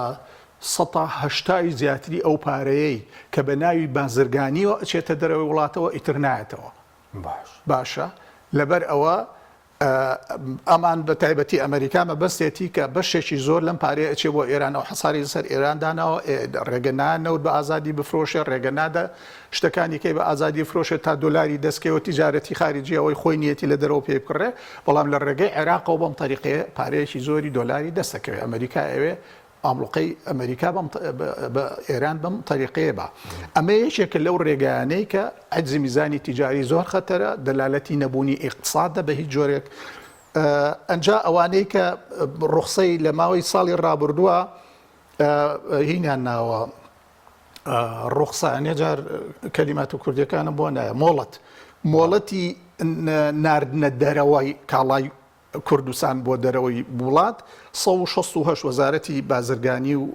B: سەتا هەشتای زیاتری ئەو پارەیەی کە بە ناوی بازرگانیەوە ئەچێتە دەرەوەی وڵاتەوە ئیتر نایەتەوە
A: باش.
B: باشە لەبەر ئەوە ئەمان بە تایبەتی ئەمریکا مەبەستێتی کە بەشێکی زۆر لەم پارەیە ئەچێ بۆ ئێران ئەو حەساری لەسەر ئێران داناوە ڕێگە نا نەوت بە ئازادی بفرۆشێ ڕێگە نادا شتەکانی کەی بە ئازادی فرۆشێت تا دۆلاری دەستکەوە تیجارەتی خارجی ئەوەی خۆی نیەتی لە دەرەوە پێی بکڕێ بەڵام لە ڕێگەی عێراقەوە بەم تەریقەیە پارەیەکی زۆری دۆلاری دەستەکەوێ ئەمریکا ئەوێ ئابڵوقەی ئەمریکا بەم بە ئێران بەم تەریقەیە با. ئەمە یەکێکە لەو ڕێگایانەی کە عەجزی میزانی تیجاری زۆر خەتەرە، دەلالەتی نەبوونی ئیقتسادە بە هیچ جۆرێک. ئەنجا ئەوانەی کە ڕوخسەی لە ماوەی ساڵی ڕابردووە هینیان ناوە ڕوخسە ئەنێ جار کەلیماتە کوردیەکانم بۆ نایە مۆڵەت مۆڵەتی ناردنە دەرەوەی کاڵای کوردستان بۆ دەرەوەی وڵات، 168 وەزارەتی بازرگانی و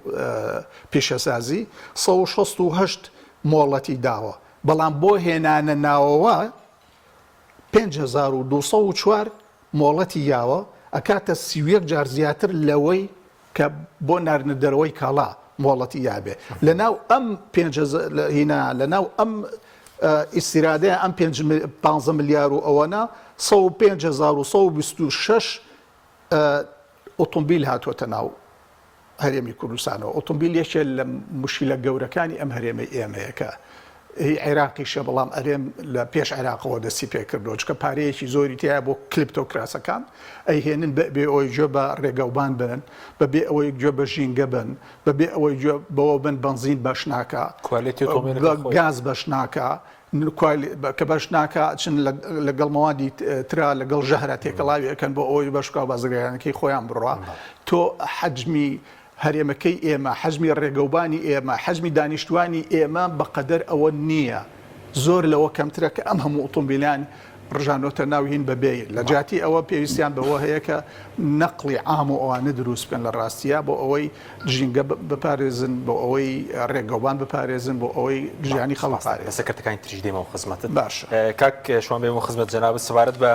B: پیشەسازی 168 مۆڵەتی داوە، بەڵام بۆ هێنانە ناوەوە 5204 مۆڵەتی یاوە، ئەکاتە 31 جار زیاتر لەوەی کە بۆ ناردنە دەرەوەی کاڵا مۆڵەتی یابێ لەناو ئەم پێنج هینا لەناو ئەم ئیسیرادەیە ئەم 15 ملیار و ئەوەنە 105126 ئۆتۆمبیل هاتووەتە ناو هەرێمی کوردستانەوە ئۆتۆمبیل یەکێ لە مشکلە گەورەکانی ئەم هەرێمەی ئێمەیە کە هی عێراقیشە بەڵام ئەرێم لە پێش عێراقەوە دەستی پێکردووە چونکە پارەیەکی زۆری تیایە بۆ کلیپتۆکراسەکان ئەیهێنن بە بێ ئەوەی گوێ بە ڕێگەوبان بن بە بێ ئەوەی گوێ بە ژینگە بن بە بێ ئەوەی گوێ بەوە بن بەنزین بەش ناکا
A: quality ئۆتۆمبیلەکە خۆی
B: گاز بەش ناکا کە بەش ناکا چن لەگەڵ مەوادی ترا لەگەڵ ژەهرا تێکەڵاوی ئەکەن بۆ ئەوەی بەش بکا و بازرگانەکەی خۆیان بڕوا تۆ حەجمی هەرێمەکەی ئێمە، حەجمی ڕێگەوبانی ئێمە، حەجمی دانیشتوانی ئێمە بەقەدەر ئەوە نییە، زۆر لەوە کەمترە کە ئەم هەموو ئۆتۆمبیلان ڕژانۆتە ناو هین بەبێ لە جیاتی ئەوە پێویستیان بەوە هەیە کە نەقڵی عام و ئەوانە دروست بکەن لە ڕاستیا بۆ ئەوەی ژینگە بپارێزن، بۆ ئەوەی ڕێگەوبان بپارێزن، بۆ ئەوەی ژیانی خەڵک بپارێزن.
A: لەسەر کەرتەکانی تریش دێمەوە خزمەتت.
B: باشە.
A: کاک شوان بێمەوە خزمەت جەنابت سەبارەت بە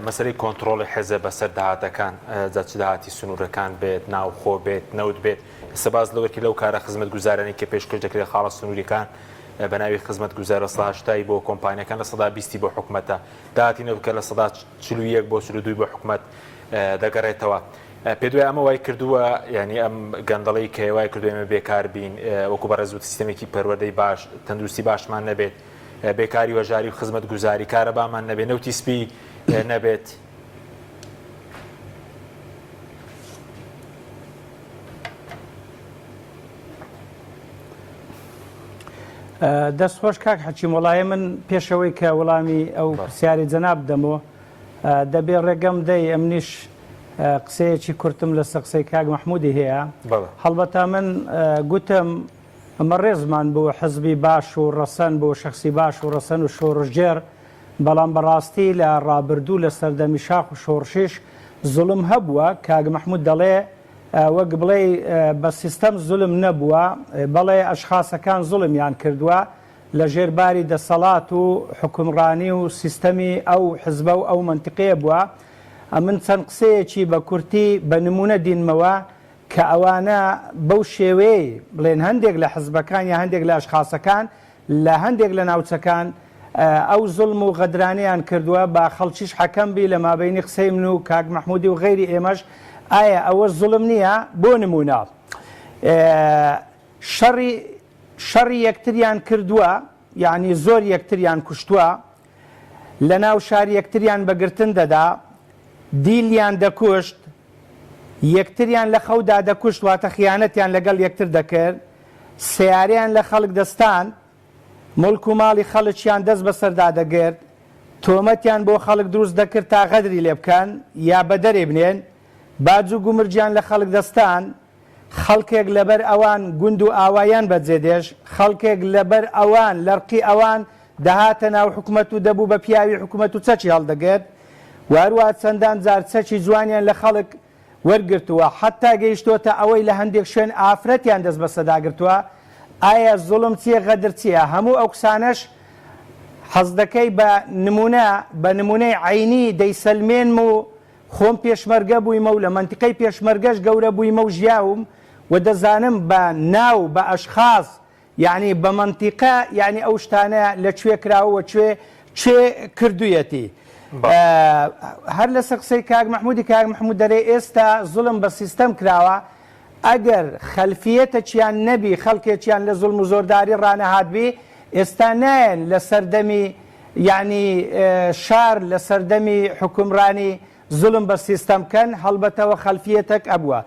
A: مەسەلەی کۆنتڕۆڵی حیزب بەسەر داهاتەکان، جا چ داهاتی سنوورەکان بێت، ناوخۆ بێت، نەوت بێت، ئێستا باس لەوە کرد لەو کارە خزمەتگوزارانەی کە پێشکەش دەکرێت خاڵە سنووریەکان بە ناوی خزمەتگوزار 80% ی بۆ کۆمپانیەکان 20% ی بۆ حکومەتە، داهاتی نەوت کە 41% بۆ 42 بۆ حکومەت دەگەڕێتەوە. پێت وایە ئەمە وای کردووە یعنی ئەم گەندەڵی کە وای کردووە ئێمە بێکار بین وەکو بەڕێز وت سیستەمێکی پەروەردەی باش تەندروستی باشمان نەبێت؟ بێکاری و هەژاری و خزمەتگوزاری، کارەبامان نەبێ، نەوتی سپی نەبێت.
C: دەست خۆش کاک حەکیم وەڵایە من پێشەوەی کە وەڵامی ئەو پرسیاری جەناب دەمەوە دەبێ ڕێگەم دەی ئەمنیش قسەیەکی کورتم لەسەر قسەی کاک مەحمودی هەیە هەڵبەتە من گوتم ئەمە ڕێزمان بۆ حزبی باش و ڕەسەن بۆ شخصی باش و ڕەسەن و شۆڕشگێڕ بەڵام بەڕاستی لە ڕابردوو لە سەردەمی شاخ و شۆڕشیش زوڵم هەبووە کاک مەحمود دەڵێ وەک بڵێی بە سیستەم زولم نەبووە، بەڵێ ئەشخاسەکان زوڵمیان کردووە لە ژێر باری دەسەڵات و حوکمڕانی و سیستەمی ئەو حزبە و ئەو مەنتیقەیە بووە. ئەمن چەند قسەیەکی بە کورتی بە نموونە دینمەوە کە ئەوانە بەو شێوەیەی بڵێن هەندێک لە حزبەکان یا هەندێک لە ئەشخاسەکان لە هەندێک لە ناوچەکان ئەو زوڵم و غەدرانەیان کردووە با خەڵکیش حەکەم بی لە مابەینی قسەی من و کاک مەحمودی و غەیری ئێمەش ئایا ئەوە زوڵم نییە؟ بۆ نموونە شەڕی شەڕی یەکتریان کردووە یعنی زۆر یەکتریان کوشتووە لە ناو شار یەکتریان بە گرتن دەدا دیلیان دەکوشت یەکتریان لە خەودا دەکوشت واتە خیانەتیان لەگەڵ یەکتر دەکرد سەیارەیان لە خەڵک دەستاند، موڵک و ماڵی خەڵکیان دەست بەسەردا دەگرت، تۆمەتیان بۆ خەڵک دروست دەکرد تا غەدری لێ بکەن یا بەدەری بنێن، باج و گومرگیان لە خەڵک دەستاند، خەڵکێک لەبەر ئەوان گوند و ئاواییان بەجێ دێشت، خەڵکێک لەبەر ئەوان، لەڕقی ئەوان دەهاتە ناو حکومەت و دەبوو بە پیاوی حکومەت و چەکی هەڵدەگرت و هەروەها چەندان جار چەکی جوانیان لە خەڵک وەرگرتووە، حەتتا گەیشتۆتە ئەوەی لە هەندێک شوێن ئافرەتیان دەست بەسەدا گرتووە، ئایا زوڵم چییە غەدر چییە؟ هەموو ئەو قسانەش حەزدەکەی بە نموونە بە نموونەی عەینی دەیسەلمێنم و خۆم پێشمەرگە بوویمە و لە مەنتیقەی پێشمەرگەش گەورە بوویمە و ژیاوم و دەزانم بە ناو بە ئەشخاس یەعنی بە مەنتیقە یەعنی ئەو شتانە لە کوێ کراوە و کوێ کێ کردوویەتی. هەر لەسەر قسەی کاک مەحموودی کاک مەحموود دەرێ ئێستا زوڵم بە سیستەم کراوە ئەگەر خەلفیەتەکیان نەبی خەڵکێکیان لە زوڵم و زۆرداری ڕانەهاتبی ئێستا نایەن لە سەردەمی یەعنی شار لە سەردەمی حوکمڕانی زوڵم بە سیستەم بکەن هەڵبەتەوە خەلفیەتەک ئەبوە.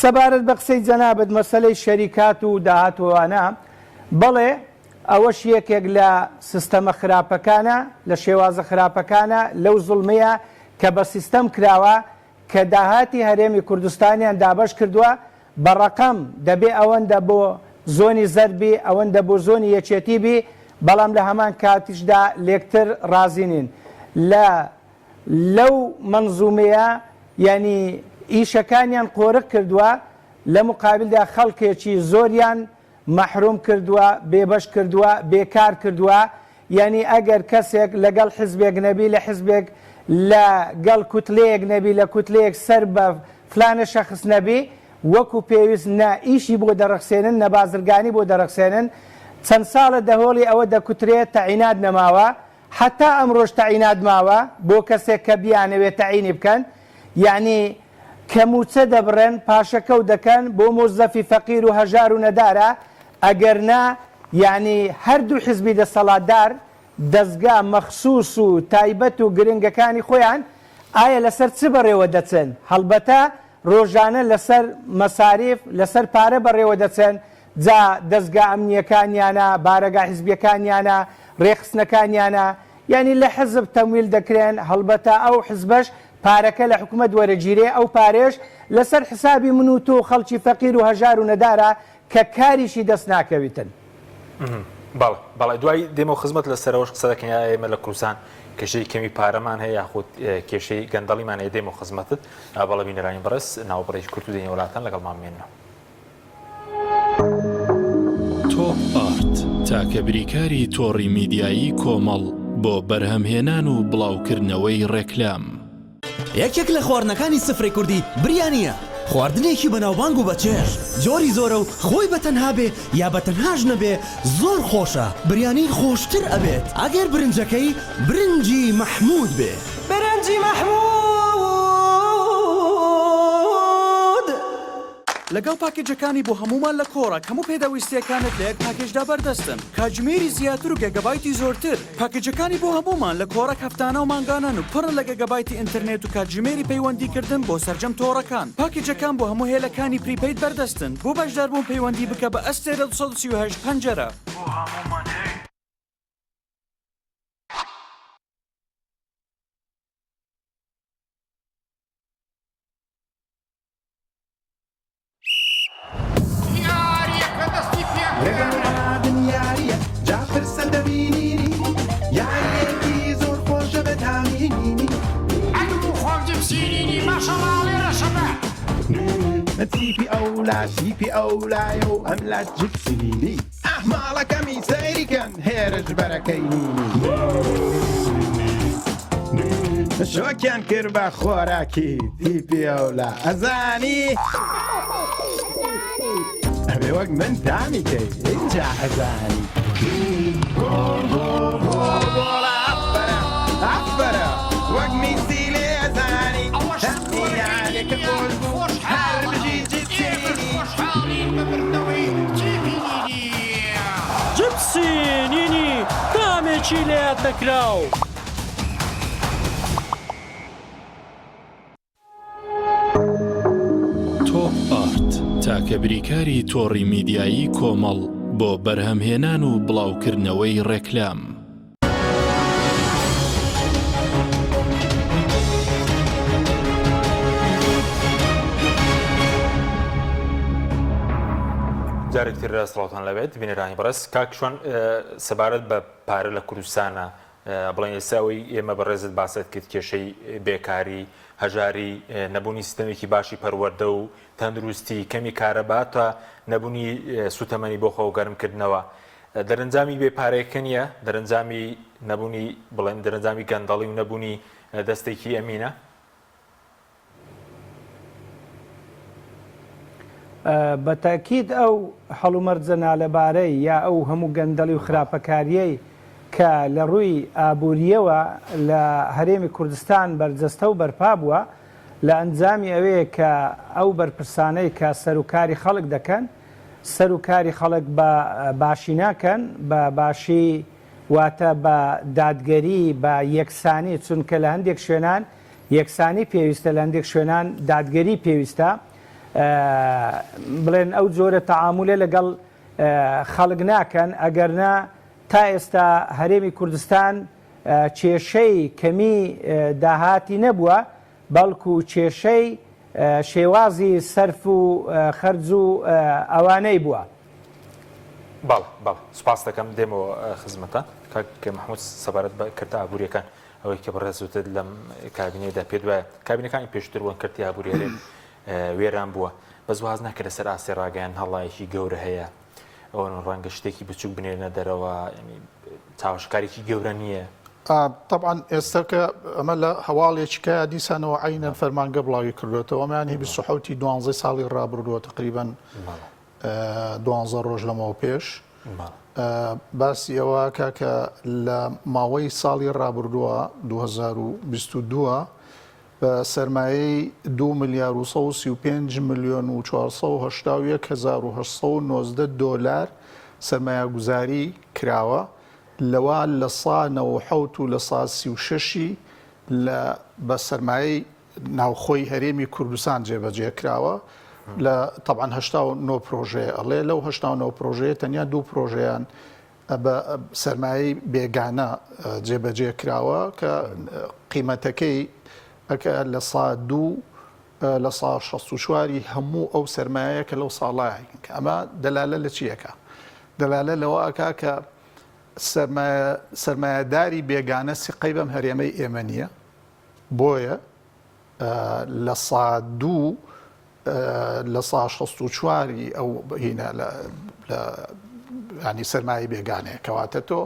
C: سەبارەت بە قسەی جەنابت مەسەلەی شەریکات و داهات و ئەوانە بەڵێ ئەوەش یەکێک لە سستەمە خراپەکانە لە شێوازە خراپەکانە لەو زوڵمەیە کە بە سیستەم کراوە کە داهاتی هەرێمی کوردستانیان دابەش کردوە بە ڕەقەم دەبێ ئەوەندە بۆ زۆنی زەرد بی ئەوەندە بۆ زۆنی یەکێتی بی بەڵام لە هەمان کاتیشدا لێکتر ڕازی نین لە لەو مەنزومەیە یانی ئیشەکانیان قۆرخ کردوە لە مقابلدا خەڵکێکی زۆریان مەحروم کردوە بێبەش کردوە بێکار کردوە یانی ئەگەر کەسێک لەگەڵ حزبێک نەبی لە حزبێک لە گەڵ کوتلەیەک نەبی لە کوتلەیەک سەر بە فلانە شەخس نەبی وەکو پێویست نە ئیشی بۆ دەڕەخسێنن نە بازرگانی بۆ دەڕەخسێنن چەند ساڵە دەهۆڵی ئەوە دەکوترێ تەعینات نەماوە هەتا ئەمڕۆش تەعینات ماوە بۆ کەسێک کە بیانەوێت تەعینی بکەن یەعنی کە موچە دەبڕن پاشەکەوت دەکەن بۆ مۆزەفی فەقیر و هەژار و نەدارە ئەگەر نا یەعنی هەردوو حزبی دەسەڵاتدار دەزگا مەخسوس و تایبەت و گرنگەکانی خۆیان ئایا لەسەر چ بەڕێوە دەچن هەڵبەتە ڕۆژانە لەسەر مەساریف لەسەر پارە بەڕێوە دەچن جا دەزگا ئەمنییەکانیانە، بارەگا حیزبییەکانیانە، رێکخستنەکانیانە، یانی لە حزب تەمویل دەکرێن، هەڵبەتە ئەو حزبەش پارەکە لە حکومەت وەرەگیرێ، ئەو پارەیەش لەسەر حسابی من و تۆ و خەڵکی فەقیر و هەژار و نەدارە کە کاریشی دەست ناکەویتن.
A: بەڵێ بەڵێ دوای دێمەوە خزمەت لەسەرەوەش قسە دەکەین ئایا ئێمە لە کوردستان کێشەی کەمی پارەمان هەیە یاخود کێشەی گەندەڵیمان هەیە دێمەوە خزمەتت بەڵێ بینەرانی بەڕێز ناوبڕێکی کورت و دێینەوە لاتان لەگەڵمان بمێننەوە.
D: تۆپ ئارت تاکە بریکاری تۆڕی میدیایی کۆمەڵ بۆ بەرهەمهێنان و بڵاوکردنەوەی ڕێکلام.
E: یەکێک لە خواردنەکانی سفرەی کوردی بریانییە، خواردنێکی بەناوبانگ و بەچێژ، جۆری زۆرە و خۆی بە تەنها بێ یا بە تەنهاش نەبێ زۆر خۆشە، بریانی خۆشتر ئەبێت ئەگەر برنجەکەی برنجی مەحموود بێ.
F: برنجی مەحموود. لەگەڵ پاکێجەکانی بۆ هەموومان لە کۆڕەک هەموو پێداویستییەکانت لە یەک پاکێجدا بەردەستن. کاتژمێری زیاتر و گێگابایتی زۆرتر. پاکێجەکانی بۆ هەموومان لە کۆڕەک هەفتانە و مانگانەن و پڕن لە گێگابایتی ئینتەرنێت و کاتژمێری پەیوەندیکردن بۆ سەرجەم تۆڕەکان. پاکێجەکان بۆ هەموو هێلەکانی prepaid بەردەستن. بۆ بەشداربوون پەیوەندی بکە بە ئەستێرە 238 پەنجەرە. بۆ هەموومان هەیە.
G: شۆکیان کرد بە خۆراکی تیپی ئەولا ئەزانی ئەبێ وەک من تامی کەی ئینجا ئەزانی گۆڵ گۆڵ گۆڵ گۆڵە ئەفەرە ئەفەرە وەک میسی لێ ئەزانی یاریەکە خۆش بوو هەر بژی جیپسی
H: خۆشحاڵین بە بردنەوەی تیپی نینی.
I: جپسی نینی تامێکی لەیاد نەکراو.
D: تۆپ ئارت، تاکە بریکاری تۆڕی میدیایی کۆمەڵ بۆ بەرهەمهێنان و بڵاوکردنەوەی ڕێکلام.
A: جارێکتر سڵاوتان لەبێت بینەرانی بەڕێز کاک شوان سەبارەت بە پارە لە کوردستانە بڵێن ئێستا ئەوەی ئێمە بەڕێزت باست کرد کێشەی بێکاری، هەژاری، نەبوونی سیستەمێکی باشی پەروەردە و تەندروستی، کەمی کارەبا تا نەبوونی سوتەمەنی بۆ خۆ گەرمکردنەوە دەرەنجامی بێ پارەیەکە نییە، دەرەنجامی نەبوونی بڵێن دەرەنجامی گەندەڵی و نەبوونی دەستێکی ئەمینە.
C: بە تەئکید ئەو هەڵومەرجە نالەبارەی یا ئەو هەموو گەندەڵی و خراپەکارییەی کە لە ڕووی ئابوورییەوە لە هەرێمی کوردستان بەرجەستە و بەرپا بووە لە ئەنجامی ئەوەیە کە ئەو بەرپرسانەی کە سەروکاری خەڵک دەکەن سەروکاری خەڵک بە باشی ناکەن بە باشی واتە بە دادگەری بە یەکسانی چونکە لە هەندێک شوێنان یەکسانی پێویستە لە هەندێک شوێنان دادگەری پێویستە بڵێن ئەو جۆرە تەعامولە لەگەڵ خەڵک ناکەن ئەگەرنا تا ئێستا هەرێمی کوردستان کێشەی کەمی داهاتی نەبووە بەڵکو کێشەی شێوازی سەرف و خەرج و ئەوانەی بووە.
A: بەڵێ بەڵێ سوپاست دەکەم دێمەوە خزمەتان کاک مەحمود سەبارەت بە کەرتە ئابووریەکان ئەوەی کە بەڕێز وتت لەم کابینەیەدا پێت وایە کابینەکانی پێشتر وەن کەرتی ئابووری هەرێم وێران بووە بەس واز ناکە لەسەر ئاستی ڕاگەیان هەڵایەکی گەورە هەیە ئەوە ڕەنگە شتێکی بچووک بنێرنە دەرەوە چاوەشکارێکی گەورە نییە.
B: تەبعەن ئێستا کە ئەمە لە هەواڵێکی کە دیسانەوە عینەن فەرمانگە بڵاوی کردوێتەوە ئەمەیان هی 27 دوانزەی ساڵی ڕابردووە تقریبا دوانزە ڕۆژ لەمەوە پێش باسی ئەوە کە کە لە ماوەی ساڵی ڕابردووە 2022 بە سەرمایەی 2 ملیار و 135 ملیۆن و 481 هەزار و 819 دۆلار سەرمایەگوزاری کراوە لەوە لە سا 97 و لە سا 36 لە بە سەرمایەی ناوخۆی هەرێمی کوردستان جێبەجێ کراوە لە تەبعەن 89 پرۆژەیە ئەڵێ لەو 89 پرۆژەیە تەنیا دوو پرۆژەیان بە سەرمایەی بێگانە جێبەجێ کراوە کە قیمەتەکەی ئەکە لە سا دوو لە سا 64 هەموو ئەو سەرمایەیە کە لەو ساڵایە کە ئەمە دەلالە لە چیەکە دەلالە لەوە ئەکا کە سەرمایە سەرمایەداری بێگانە سیقەی بەم هەرێمەی ئێمە نییە بۆیە لە سا دوو لە سا 64 ی ئەو هینە لە ینی سەرمایەی بێگانەیە کەواتە تۆ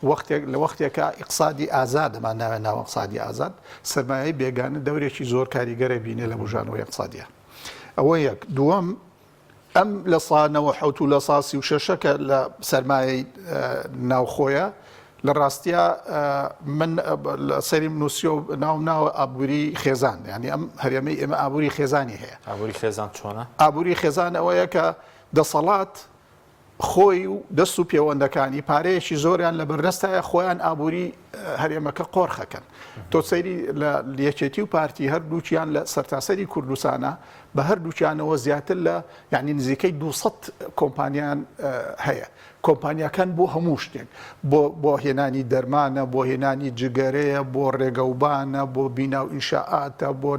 B: وەختێک لە وەختێکە ئیقسادی ئازادەمان ناوێ ناو ئەقسادی ئازاد سەرمایەی بێگانە دەورێکی زۆر کاریگەرە بینێ لە بژانەوەی ئەقسادیە ئەوە یەک دووەم ئەم لە سا 97 و لە سا 36 کە لە سەرمایەی ناوخۆیە. لە ڕاستیا من لە سەریم نووسیوە و ناوم ناوە ئابووری خێزان یانی ئەم هەرێمەی ئێمە ئابووری خێزانی هەیە.
A: ئابووری خێزان چۆنە؟
B: ئابووری خێزان ئەوەیە کە دەسەڵات خۆی و دەست و پێوەندەکانی پارەیەکی زۆریان لە بەردەستایە خۆیان ئابووری هەرێمەکە قۆرخەکەن. تۆ سەیری لە یەکێتی و پارتی هەردووکیان لە سەرتاسەری کوردستانە بە هەردووکیانەوە زیاتر لە یعنی نزیکەی 200 کۆمپانیان هەیە. کۆمپانیاکان بۆ هەموو شتێک، بۆ بۆ هێنانی دەرمانە، بۆ هێنانی جگەرەیە، بۆ ڕێگەوبانە، بۆ بینا و ئینشائاتە، بۆ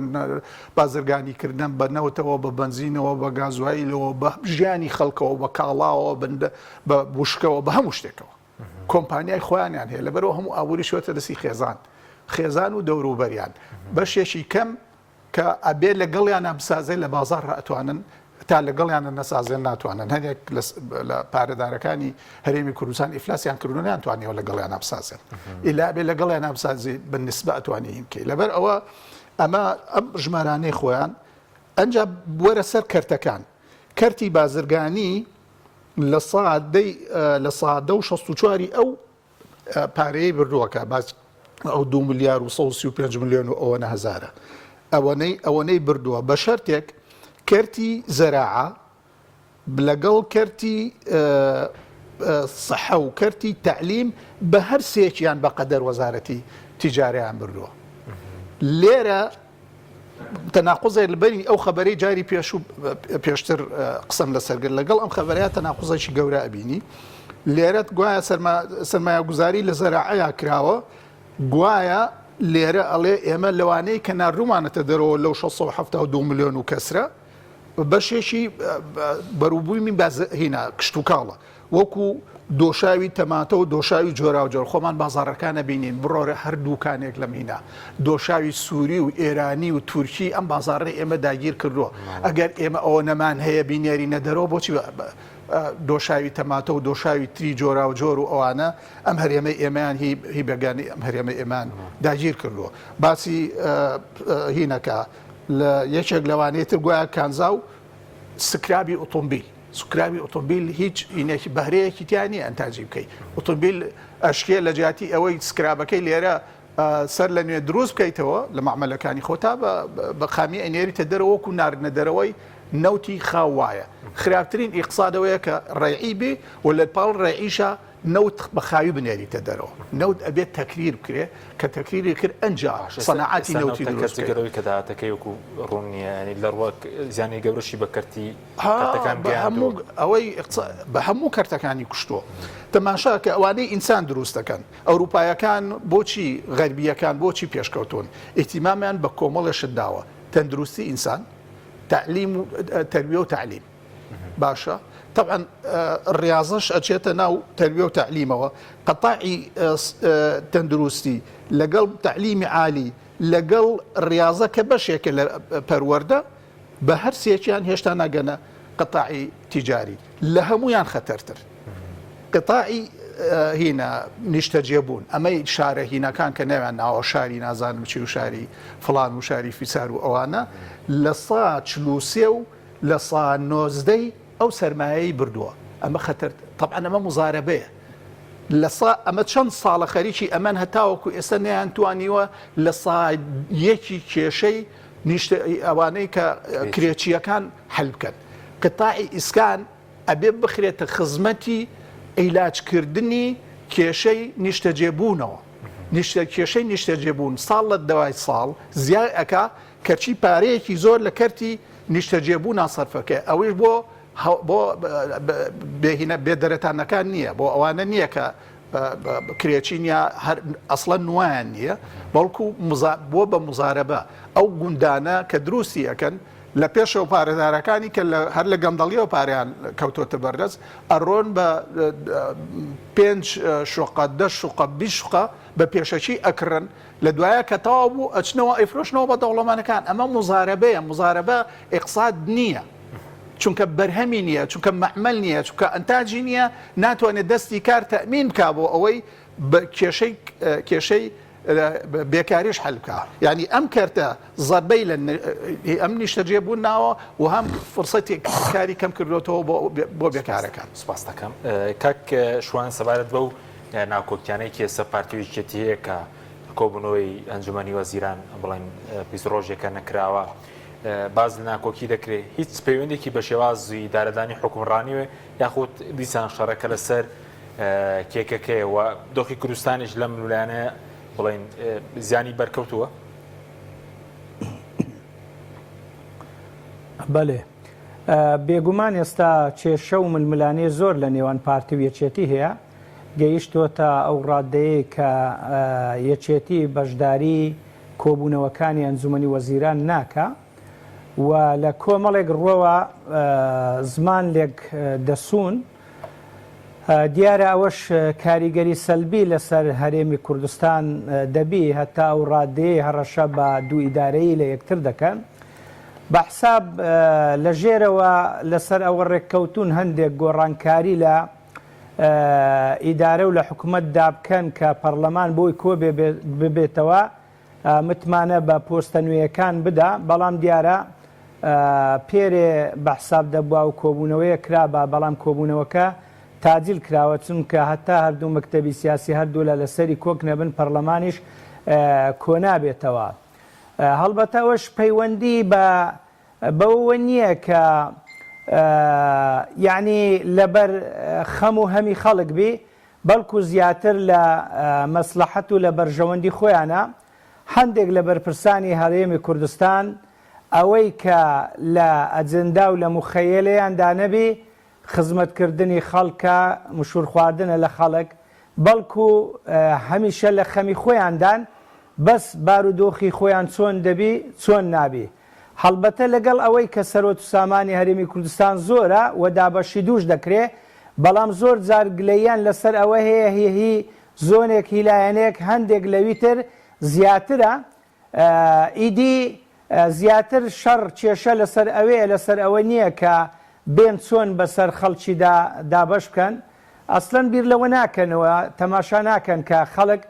B: بازرگانی کردنە بە نەوتەوە، بە بەنزینەوە، بە گازوایلەوە، بە ژیانی خەڵکەوە، بە کاڵاوە، بە وشکەوە، بە هەموو شتێکەوە. کۆمپانیای خۆیانیان هەیە، لەبەرئەوە هەموو ئابووری چووەتە دەستی خێزان، خێزان و دەوروبەریان. بەشێکی کەم کە ئەبێ لەگەڵیانا بسازێ لە بازاڕا ئەتوانن تا لەگەڵیانە نەسازێن ناتوانن هەنێک لە پارەدارەکانی هەرێمی کوردستان ئیفلاسیان کردو نیانتوانیەوە لەگەڵیانا بسازێن ئیلا ئەبێ لەگەڵیانا بسازی بە نسبە ئەتوانی هین بکەی لەبەر ئەوە ئەمە ئەم ژمارانەی خۆیان ئەنجا وەرە سەر کەرتەکان کەرتی بازرگانی لە سادەی لە سادە و 64 ئەو پارەیەی بردووە کە باس ئەو دو ملیار و 135 ملیۆن و ئەوەنە هەزارە ئەوەنەی ئەوەنەی بردووە بە شەرتێک کەرتی زەراعە لەگەڵ کەرتی سەحە و کەرتی تەعلیم بە هەر سێکیان بە قەدەر وەزارەتی تیجارەیان بردووە لێرە تەناقوزێک لە بەری ئەو خەبەرەی جاری پێشوو پێشتر قسەم لەسەر کرد لەگەڵ ئەم خەبەرەیە تەناقوزێکی گەورە ئەبینی لێرەت گوایە سەرمایەگوزاری لە زەراعەیا کراوە گوایە لێرە ئەڵێ ئێمە لەوانەیە کە ناردومانەتە دەرەوە لەو 672 ملیۆن و کەسرە بەشێکی بەروبوومی هینا کشتوکاڵە وەکو دۆشاوی تەماتە و دۆشاوی جۆراوجۆر، خۆمان بازاڕەکان ئەبینین، بڕۆرە هەر دووکانێک لەم هینا، دۆشاوی سوری و ئێرانی و تورکی ئەم بازاڕەی ئێمە داگیر کردووە، ئەگەر ئێمە ئەوەنەمان هەیە بینێرینە دەرەوە بۆچی دۆشاوی تەماتە و دۆشاوی تری جۆراوجۆر و ئەوانە ئەم هەرێمەی ئێمەیان هی هی بێگانەی ئەم هەرێمەی ئێمەیان داگیر کردووە. باسی هینەکە لە یەکێک لەوانەی تر گوایە کانزا و سکرابی ئۆتۆمبیل. سکرابی ئۆتۆمبیل هیچ ئینێکی بەهرەیەکی تیا نییە ئەنتاجی بکەی ئۆتۆمبیل ئەشکێ لە جیاتی ئەوەی سکرابەکەی لێرە سەر لە نوێ دروست بکەیتەوە لە مەعمەلەکانی خۆتا بە خامی ئەنێریتە دەرەوە وەکو ناردنە دەرەوەی نەوتی خاو وایە خراپترین ئیقسادەوەیە کە ڕێعی بێ و لە پاڵ ڕێعیشە نەوت بە خاوی بنێریتە دەرەوە نەوت ئەبێت تەکریر بکرێ کە تەکریری کرد ئەنجا سەناعەتی نەوتی دروست بکەی.
A: جگە لەوەی کە داهاتەکەی وەکو ڕوون نییە یانی لە ڕووە زیانی گەورەشی بە کەرتی کەرتەکان گەیاندووە.
B: ئەوەی بە هەموو کەرتەکانی کوشتووە. تەماشا کە ئەوانەی ئینسان دروست دەکەن ئەوروپایەکان بۆچی غەربییەکان بۆچی پێشکەوتوون ئیهتیمامیان بە کۆمەڵێ شت داوە تەندروستی ئینسان تەعلیم و تەربیە و تەعلیم. باشە تەبعەن ڕیاضەش ئەچێتە ناو تەربیە و تەعلیمەوە قەتاعی تەندروستی لەگەڵ تەعلیمی عالی لەگەڵ ڕیاضە کە بەشێکە لە پەروەردە بە هەر سێکیان هێشتا ناگەنە قەتاعی تیجاری لە هەمویان خەتەرتر قەتاعی هینە نیشتەجێبوون ئەمەی شارە هینەکان کە ناویان ناوە شاری نازانم چی و شاری فلان و شاری فیسار و ئەوانە لە سا 43 و لە سا نۆزدەی ئەو سەرمایەی بردووە ئەمە خەتەر تەبعەن ئەمە موزارەبەیە لە سا ئەمە چەند ساڵە خەریکی ئەمەن هەتاوەکو ئێستا نەیانتوانیوە لە سا یەکی کێشەی نیشتە ئەوانەی کە کرێچییەکان حل بکەن قطاعی ئیسکان ئەبێ بخرێتە خزمەتی عیلاجکردنی کێشەی نیشتەجێبوونەوە نیشتە کێشەی نیشتەجێبوون ساڵ لە دوای ساڵ زیای ئەکا کەچی پارەیەکی زۆر لە کەرتی نیشتەجێبوونا سەرفەکەی ئەوەیش بۆ بۆ بێهینە بێدەرەتانەکان نییە بۆ ئەوانە نییە کە کرێچین یا هەر ئەسڵەن نوایان نییە بەڵکو بۆ بە مزارەبە ئەو گوندانە کە دروستی ئەەکەن لە پێشەوە پارەدارەکانی کە هەر لە گەندەڵیەوە پاریان کەوتۆتە بەردەست ئەڕۆن بە پێنج شوقە دە شوقە 20 شوقە بە پێشەکی ئەکڕن لە دوایە کە تەواو بوو ئەچنەوە ئەیفرۆشنەوە بە دەوڵەمەنەکان ئەمە موزارەبەیە موزارەبە ئیقساد نییە چونکە بەرهەمی نییە چونکە مەعمەل نییە چونکە ئەنتاجی نییە ناتوانێت دەستی کار تەئمین بکا بۆ ئەوەی کێشەی کێشەی بێکاریش حل بکە یعنی ئەم کەرتە زەربەی لە ئەم نیشتەجێ بوون ناوە و هەم فرسەتی کاری کەم کردوێتەوە بۆ بێکارەکان
A: سپاس دەکەم کاک شوان سەبارەت بەو. ناکۆکیانەی کە ئێستا پارتی و یەکێتی هەیە کە کۆبوونەوەی ئەنجومەنی وەزیران بڵێن 20 ڕۆژێکە نەکراوە باز لە ناکۆکی دەکرێت هیچ پەیوەندێکی بە شێوازی ئیدارەدانی حکومڕانیوێ یاخود دیسان شەڕەکە لەسەر کێکەکەیە و دۆخی کوردستانیش لەم لایەنە بڵێن زیانی بەرکەوتووە؟
C: بەلێ بێگومان ئێستا کێشە و ململانێ زۆر لە نێوان پارتی و یەکێتی هەیە، گەیشتۆتە ئەو ڕاددەیەی کە یەکێتی بەشداری کۆبوونەوەکانی ئەنجومەنی وەزیران ناکا و لە کۆمەڵێک ڕووەوە زمان لێک دەسوون. دیارە ئەوەش کاریگەری سەلبی لەسەر هەرێمی کوردستان دەبی هەتا ئەو ڕادەیەی هەڕەشە بە دوو ئیدارەیی لە یەکتر دەکەن. بە حساب لە ژێرەوە لەسەر ئەوە ڕێککەوتوون هەندێک گۆڕانکاری لە ئیدارە و لە حکومەتدا بکەن کە پەڕلەمان بۆی کۆ ببێتەوە متمانە بە پۆستە نوێیەکان بدا، بەڵام دیارە پێرێ بە حساب دەبوا و کۆبوونەوەیەک کرابا، بەڵام کۆبوونەوەکە تاجیل کراوە، چونکە هەتا هەردوو مەکتەبی سیاسی هەردوولا لەسەری کۆک نەبن پەڕلەمانیش کۆنابێتەوە. هەڵبەتە ئەوەش پەیوەندی بە بەوەوە نییە کە یەعنی لەبەر خەم و هەمی خەڵک بی، بەڵکو زیاتر لە مەسڵەحەت و لە بەرژەوەندی خۆیانە، هەندێک لە بەرپرسانی هەرێمی کوردستان ئەوەی کە لە ئەجندا و لە موخەیەلەیاندا نەبی خزمەتکردنی خەڵکە، مشورخواردنە لە خەڵک، بەڵکو هەمیشە لە خەمی خۆیاندان، بەس بارودۆخی خۆیان چۆن دەبی چۆن نابی. هەڵبەتە لەگەڵ ئەوەی کە سەروەت و سامانی هەرێمی کوردستان زۆرە و دابەشی دووش دەکرێ، بەڵام زۆر جار گلەییان لەسەر ئەوە هەیە هی هی زۆنێک هی لایەنێک هەندێک لەوی تر زیاترە، ئیدی زیاتر شەڕ کێشە لەسەر ئەوەیە لەسەر ئەوە نییە کە بێن چۆن بەسەر خەڵکیدا دابەش بکەن، ئەسلەن بیر لەوە ناکەنەوە تەماشا ناکەن کە خەڵک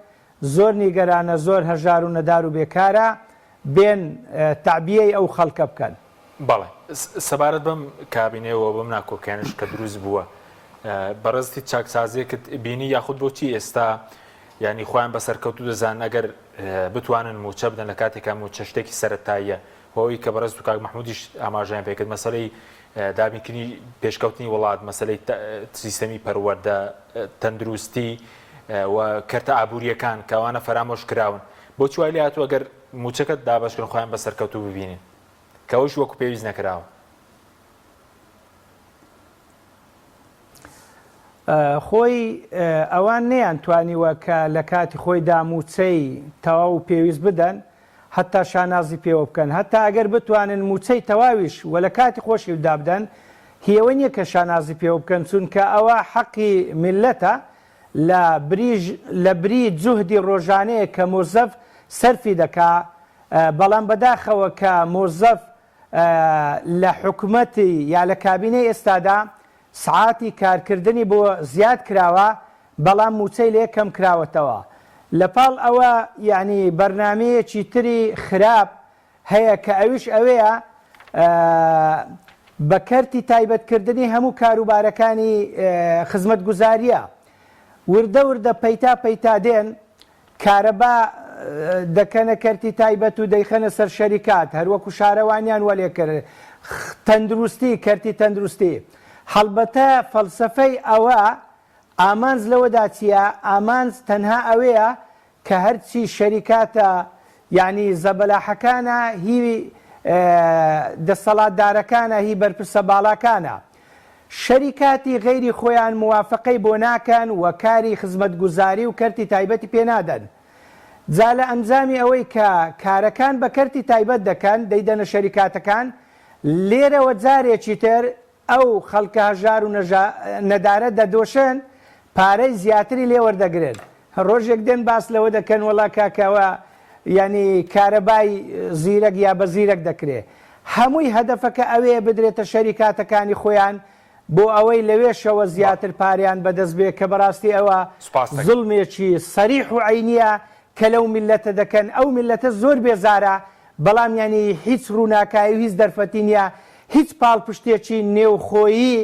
C: زۆر نیگەرانە زۆر هەژار و نەدار و بێکارە بێن تەعبیەی ئەو خەڵکە بکەن.
A: بەڵێ سەبارەت بەم کابینەیە و بەم ناکۆکیانەش کە دروست بووە بەڕێزت هیچ چاکسازیەکت بینی یاخود بۆچی ئێستا یانی خۆیان بە سەرکەوتوو دەزانن ئەگەر بتوانن مووچە بدەن لە کاتێکا مووچە شتێکی سەرەتاییە و ئەوەی کە بەڕێزت و کاک مەحمودیش ئاماژەیان پێکرد مەسەلەی دابینکردنی پێشکەوتنی وڵات مەسەلەی سیستەمی پەروەردە تەندروستی و کەرتە ئابووریەکان کە ئەوانە فەرامۆش کراون بۆچی وای لێهاتووە گەر مووچەکە دابەشکردن خۆیان بە سەرکەوتوو ببینن کە ئەویش وەکو پێویست نەکراوە؟
C: خۆی ئەوان نەیان توانیوە کە لە کاتی خۆیدا مووچەی تەواو و پێویست بدەن هەتا شانازی پێوە بکەن هەتا ئەگەر بتوانن مووچەی تەواویش و لە کاتی خۆشیدا بدەن هی ئەوە نییە کە شانازی پێوە بکەن چونکە ئەوە حەقی میللەتە لە بری لە بری جوهدی ڕۆژانەیە کە مۆزەف سەرفی دەکا بەڵام بەداخەوە کە مۆزەف لە حکومەتی یا لە کابینەی ئێستادا سعاتی کارکردنی بۆ زیاد کراوە بەڵام موچەی لێ کەم کراوەتەوە لەپاڵ ئەوە یەعنی بەرنامەیەکی تری خراپ هەیە کە ئەویش ئەوەیە بە کەرتی تایبەت کردنی هەموو کاروبارەکانی خزمەتگوزاریە وردە وردە پەیتا پەیتا دێن کارەبا دەکەنە کەرتی تایبەت و دەیخەنە سەر شەریکات هەروەکو شارەوانیان وەلێ کرد تەندروستی کەرتی تەندروستی هەڵبەتە فەلسەفەی ئەوە ئامانج لەوەدا چیە ئامانج تەنها ئەوەیە کە هەرچی شەریکاتە یانی زەبەلاحەکانە هی دەسەڵاتدارەکانە هی بەرپرسە باڵاکانە شەریکاتی غەیری خۆیان موافەقەی بۆ ناکەن و کاری خزمەتگوزاری و کەرتی تایبەتی پێ نادەن جا لە ئەنجامی ئەوەی کە کارەکان بە کەرتی تایبەت دەکەن دەیدەنە شەریکاتەکان لێرەوە جارێکی تر ئەو خەڵکە هەژار و نەدارە دەدۆشن پارەی زیاتری لێ وەردەگرن ڕۆژێک دێن باس لەوە دەکەن وەڵا کاکە ئەوە یانی کارەبای زیرەک یا بە زیرەک دەکرێ هەمووی هەدەفەکە ئەوەیە بدرێتە شەریکاتەکانی خۆیان بۆ ئەوەی لەوێشەوە زیاتر پارەیان بەدەست بێ کە بەڕاستی ئەوە زوڵمێکی سەریح و عەینیە کە لەو میللەتە دەکەن ئەو میللەتە زۆر بێزارە بەڵام یانی هیچ ڕووناکایی و هیچ دەرفەتی نیە هیچ پاڵپشتێکی نێوخۆیی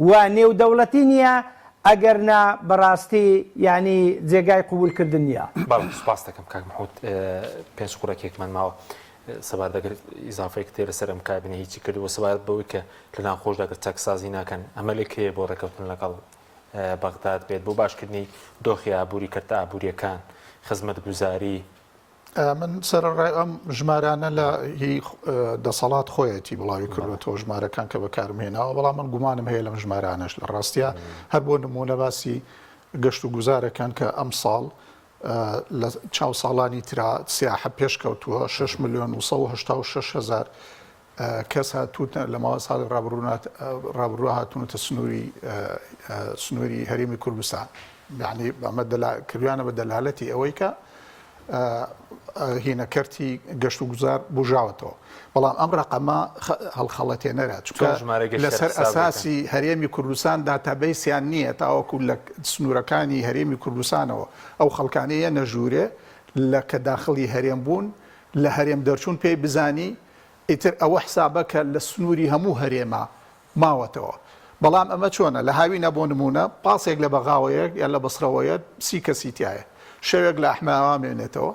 C: و نێودەوڵەتی نیە. ئەگەر نا بەڕاستی یانی جێگای قبول کردن نیە.
A: بەڵێ سوپاست دەکەم کاک محمود پێنج خولەکێکمان ماوە سەبارەت ئەگەر ئیزافەیەکت هەیە لەسەر ئەم کابینە هیچی کردووە سەبارەت بەوەی کە لە ناوخۆشدا گەر چاکسازی ناکەن ئەمە لە کێیە بۆ ڕێکەوتن لەگەڵ بەغداد بێت بۆ باشکردنی دۆخی ئابووری کەرتە ئابووریەکان خزمەتگوزاری
B: من سەرەڕای ئەم ژمارانە لە هی دەسەڵات خۆیەتی بڵاوی کردوێتەوە ژمارەکان کە بەکارم هێناوە بەڵام من گومانم هەیە لەم ژمارانەش لە ڕاستە هەر بۆ نمونە باسی گەشت و گوزارەکان کە ئەم ساڵ لە چاو ساڵانی ترا سیاحە پێشکەوتووە 6 میلیۆن و 186 هزار کەس هاتوونە لە ماوە ساڵی ڕابردوو هاتوونەتە سنووری سنووری هەرێمی کوردستان یعنی ئەمە کردویانە بە دەلالەتی ئەوەی کە هینە کەرتی گەشت و گوزار بژاوەتەوە بەڵام ئەم ڕقەمە هەڵخەڵەتێنەرە چونکە لەسەر ئەساسی هەرێمی کوردستان داتابەیسیان نییە تاوەکو لە سنوورەکانی هەرێمی کوردستانەوە ئەو خەڵکانەیە نەژوورێ لە کە داخڵی هەرێم بوون لە هەرێم دەرچوون پێی بزانی ئیتر ئەوە حسابە کە لە سنووری هەموو هەرێما ماوەتەوە. بەڵام ئەمە چۆنە؟ لە هاوینە بۆ نموونە پاسێک لە بەغاوە یەت یان لە بەسرەوە یەت سی کەسی تیایە. شەوێک لە ئەحمەئاوا مێنێتەوە،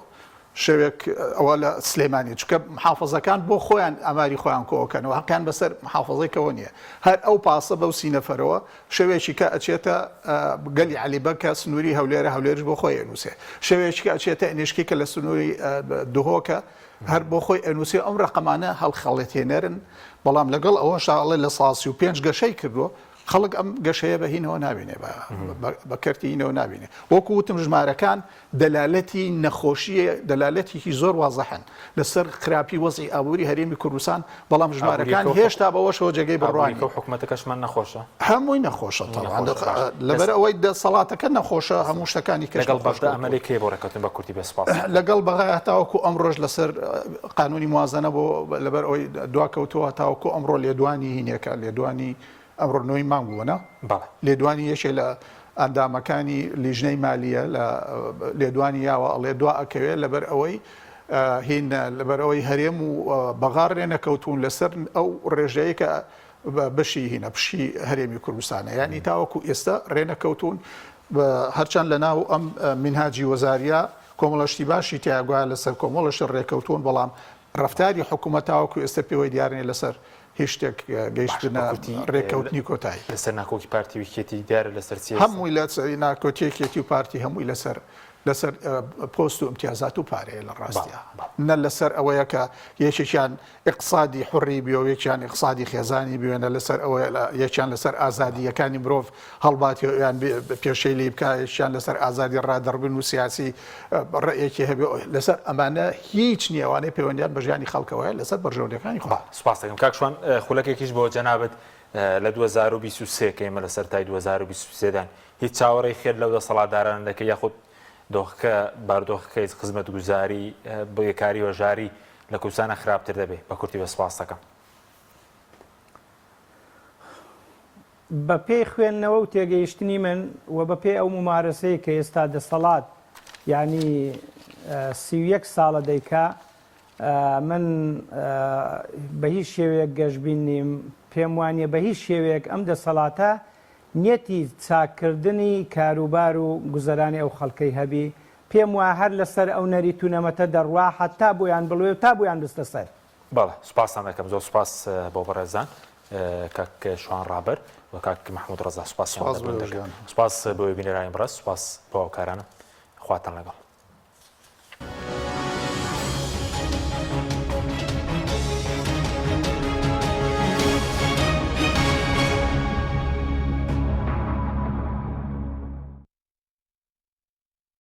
B: شەوێک ئەوە لە سلێمانی. چونکە محافزەکان بۆ خۆیان ئاماری خۆیان کۆئەکەنەوە، هەقیان بەسەر محافزەکەوە نییە. هەر ئەو پاسە بەو سی نەفەرەوە شەوێکی کە ئەچێتە گەلی عەلی بەگ کە سنووری هەولێرە، هەولێریش بۆ خۆی ئەنووسێ. شەوێکی کە ئەچێتە ئەنیشکی کە لە سنووری دهۆکە، هەر بۆ خۆی ئەنووسێ ئەم ڕەقەمانە هەڵخەڵەتێنەرن، بەڵام لەگەڵ ئەوەشدا ئەڵێ 35% گەشەی کردووە، خەڵک ئەم گەشەیە بە هینەوە نابینێ، بە کەرتی هینەوە نابینێ. وەکو وتم ژمارەکان دەلالەتی نەخۆشییە، دەلالەتێکی زۆر وازحن لەسەر خراپی وەزعی ئابووری هەرێمی کوردستان، بەڵام ژمارەکان هێشتا بەوەشەوە جێگەی بڕوا نین.
A: ئابووریەکە و حکومەتەکەشمان نەخۆشە؟
B: هەمووی نەخۆشە تەبعەن، لەبەر ئەوەی دەسەڵاتەکە نەخۆشە هەموو شتەکانی کەش
A: لەگەڵ بەغدا ئەمە لێ کەی بۆ ڕێککەوتن بە کوردی بێ سوپاس.
B: لەگەڵ بەغا هەتاوەکو ئەمڕۆش لەسەر قانونی موازنە بۆ لەبەر ئەوەی دواکەوتووە هەتاوەکو ئەمڕۆ لێدوانی هینێکە لێدوانی ئەمڕۆ نۆی مانگ بووە نا؟
A: بەڵێ.
B: لێدوانی یەکێ لە ئەندامەکانی لیژنەی مالیە لە لێدوانی یاوە ئەڵێ دوا ئەکەوێ لەبەر ئەوەی هین لەبەر ئەوەی هەرێم و بەغا ڕێ نەکەوتوون لەسەر ئەو ڕێژەیە کە بەشی هینە پشکی هەرێمی کوردستانە یعنی تاوەکو ئێستا ڕێ نەکەوتوون هەرچەند لە ناو ئەم مینهاجی وەزاریە کۆمەڵە شتی باشی تیا گوایە لەسەر کۆمەڵە شت ڕێکەوتوون بەڵام ڕەفتاری حکوومەت تاوەکو ئێستا پێوەی دیار نیە لەسەر هیچ شتێک گەیشتنە ڕێککەوتنی کۆتایی.
A: لەسەر ناکۆکی پارتی و یەکێتی دیارە لەسەر چیە؟
B: هەمووی لەسەر ناکۆکی یەکێتی و پارتی هەمووی لەسەر لەسەر پۆست و ئیمتیازات و پارەیە لە ڕاستیا نە لەسەر ئەوەیە کە یەکێکیان ئیقتسادی حوڕی بێ و یەکیان ئیقتسادی خێزانی بێ نە لەسەر ئەوەیە یەکیان لەسەر ئازادییەکانی مرۆڤ هەڵباتێ و یان پێشەی بکا یەکیان لەسەر ئازادی ڕادەڕبین و سیاسی ڕەئیەکی هەبێ لەسەر ئەمانە هیچ نییە ئەوانەی پەیوەندیان بە ژیانی خەڵکەوە هەیە لەسەر بەرژەوەندیەکانی خۆیان.
A: سوپاست دەکەم کاک شوان خولەکێکیش بۆ جەنابت لە 2023 کە ئێمە لە سەرەتای 2023 دان هیچ چاوەڕێی خێر لەو دەسەڵاتدارانە دەکەی یاخود دۆخەکە بارودۆخەکەی خزمەتگوزاری بێکاری و هەژاری لە کوردستانە خراپتر دەبێ بە کورتی بە سوپاست دەکەم.
C: بە پێی خوێندنەوە و تێگەیشتنی من و بە پێی ئەو مومارەسەی کە ئێستا دەسەڵات یانی 31 ساڵە دەیکا من بە هیچ شێوەیەک گەشبین نیم پێم وانە بە هیچ شێوەیەک ئەم دەسەڵاتە نیەتی چاککردنی کاروبار و گوزەرانی ئەو خەڵکەی هەبی پێم وایە هەر لەسەر ئەو نەریت و نەمەتە دەڕوا حەتا بۆیان بڵوێ و تا بۆیان بستە سەر.
A: بەڵێ سوپاستان دەکەم زۆر سوپاس بۆ بەڕێزان کاک شوان ڕابەر و کاک مەحمود ڕەزا سوپاسیان
B: سوپاس بۆ
A: دەکەم
B: ژیان.
A: سوپاس بۆ بینەرانی بەڕێز سوپاس بۆ هاوکارانم خواتان لەگەڵ.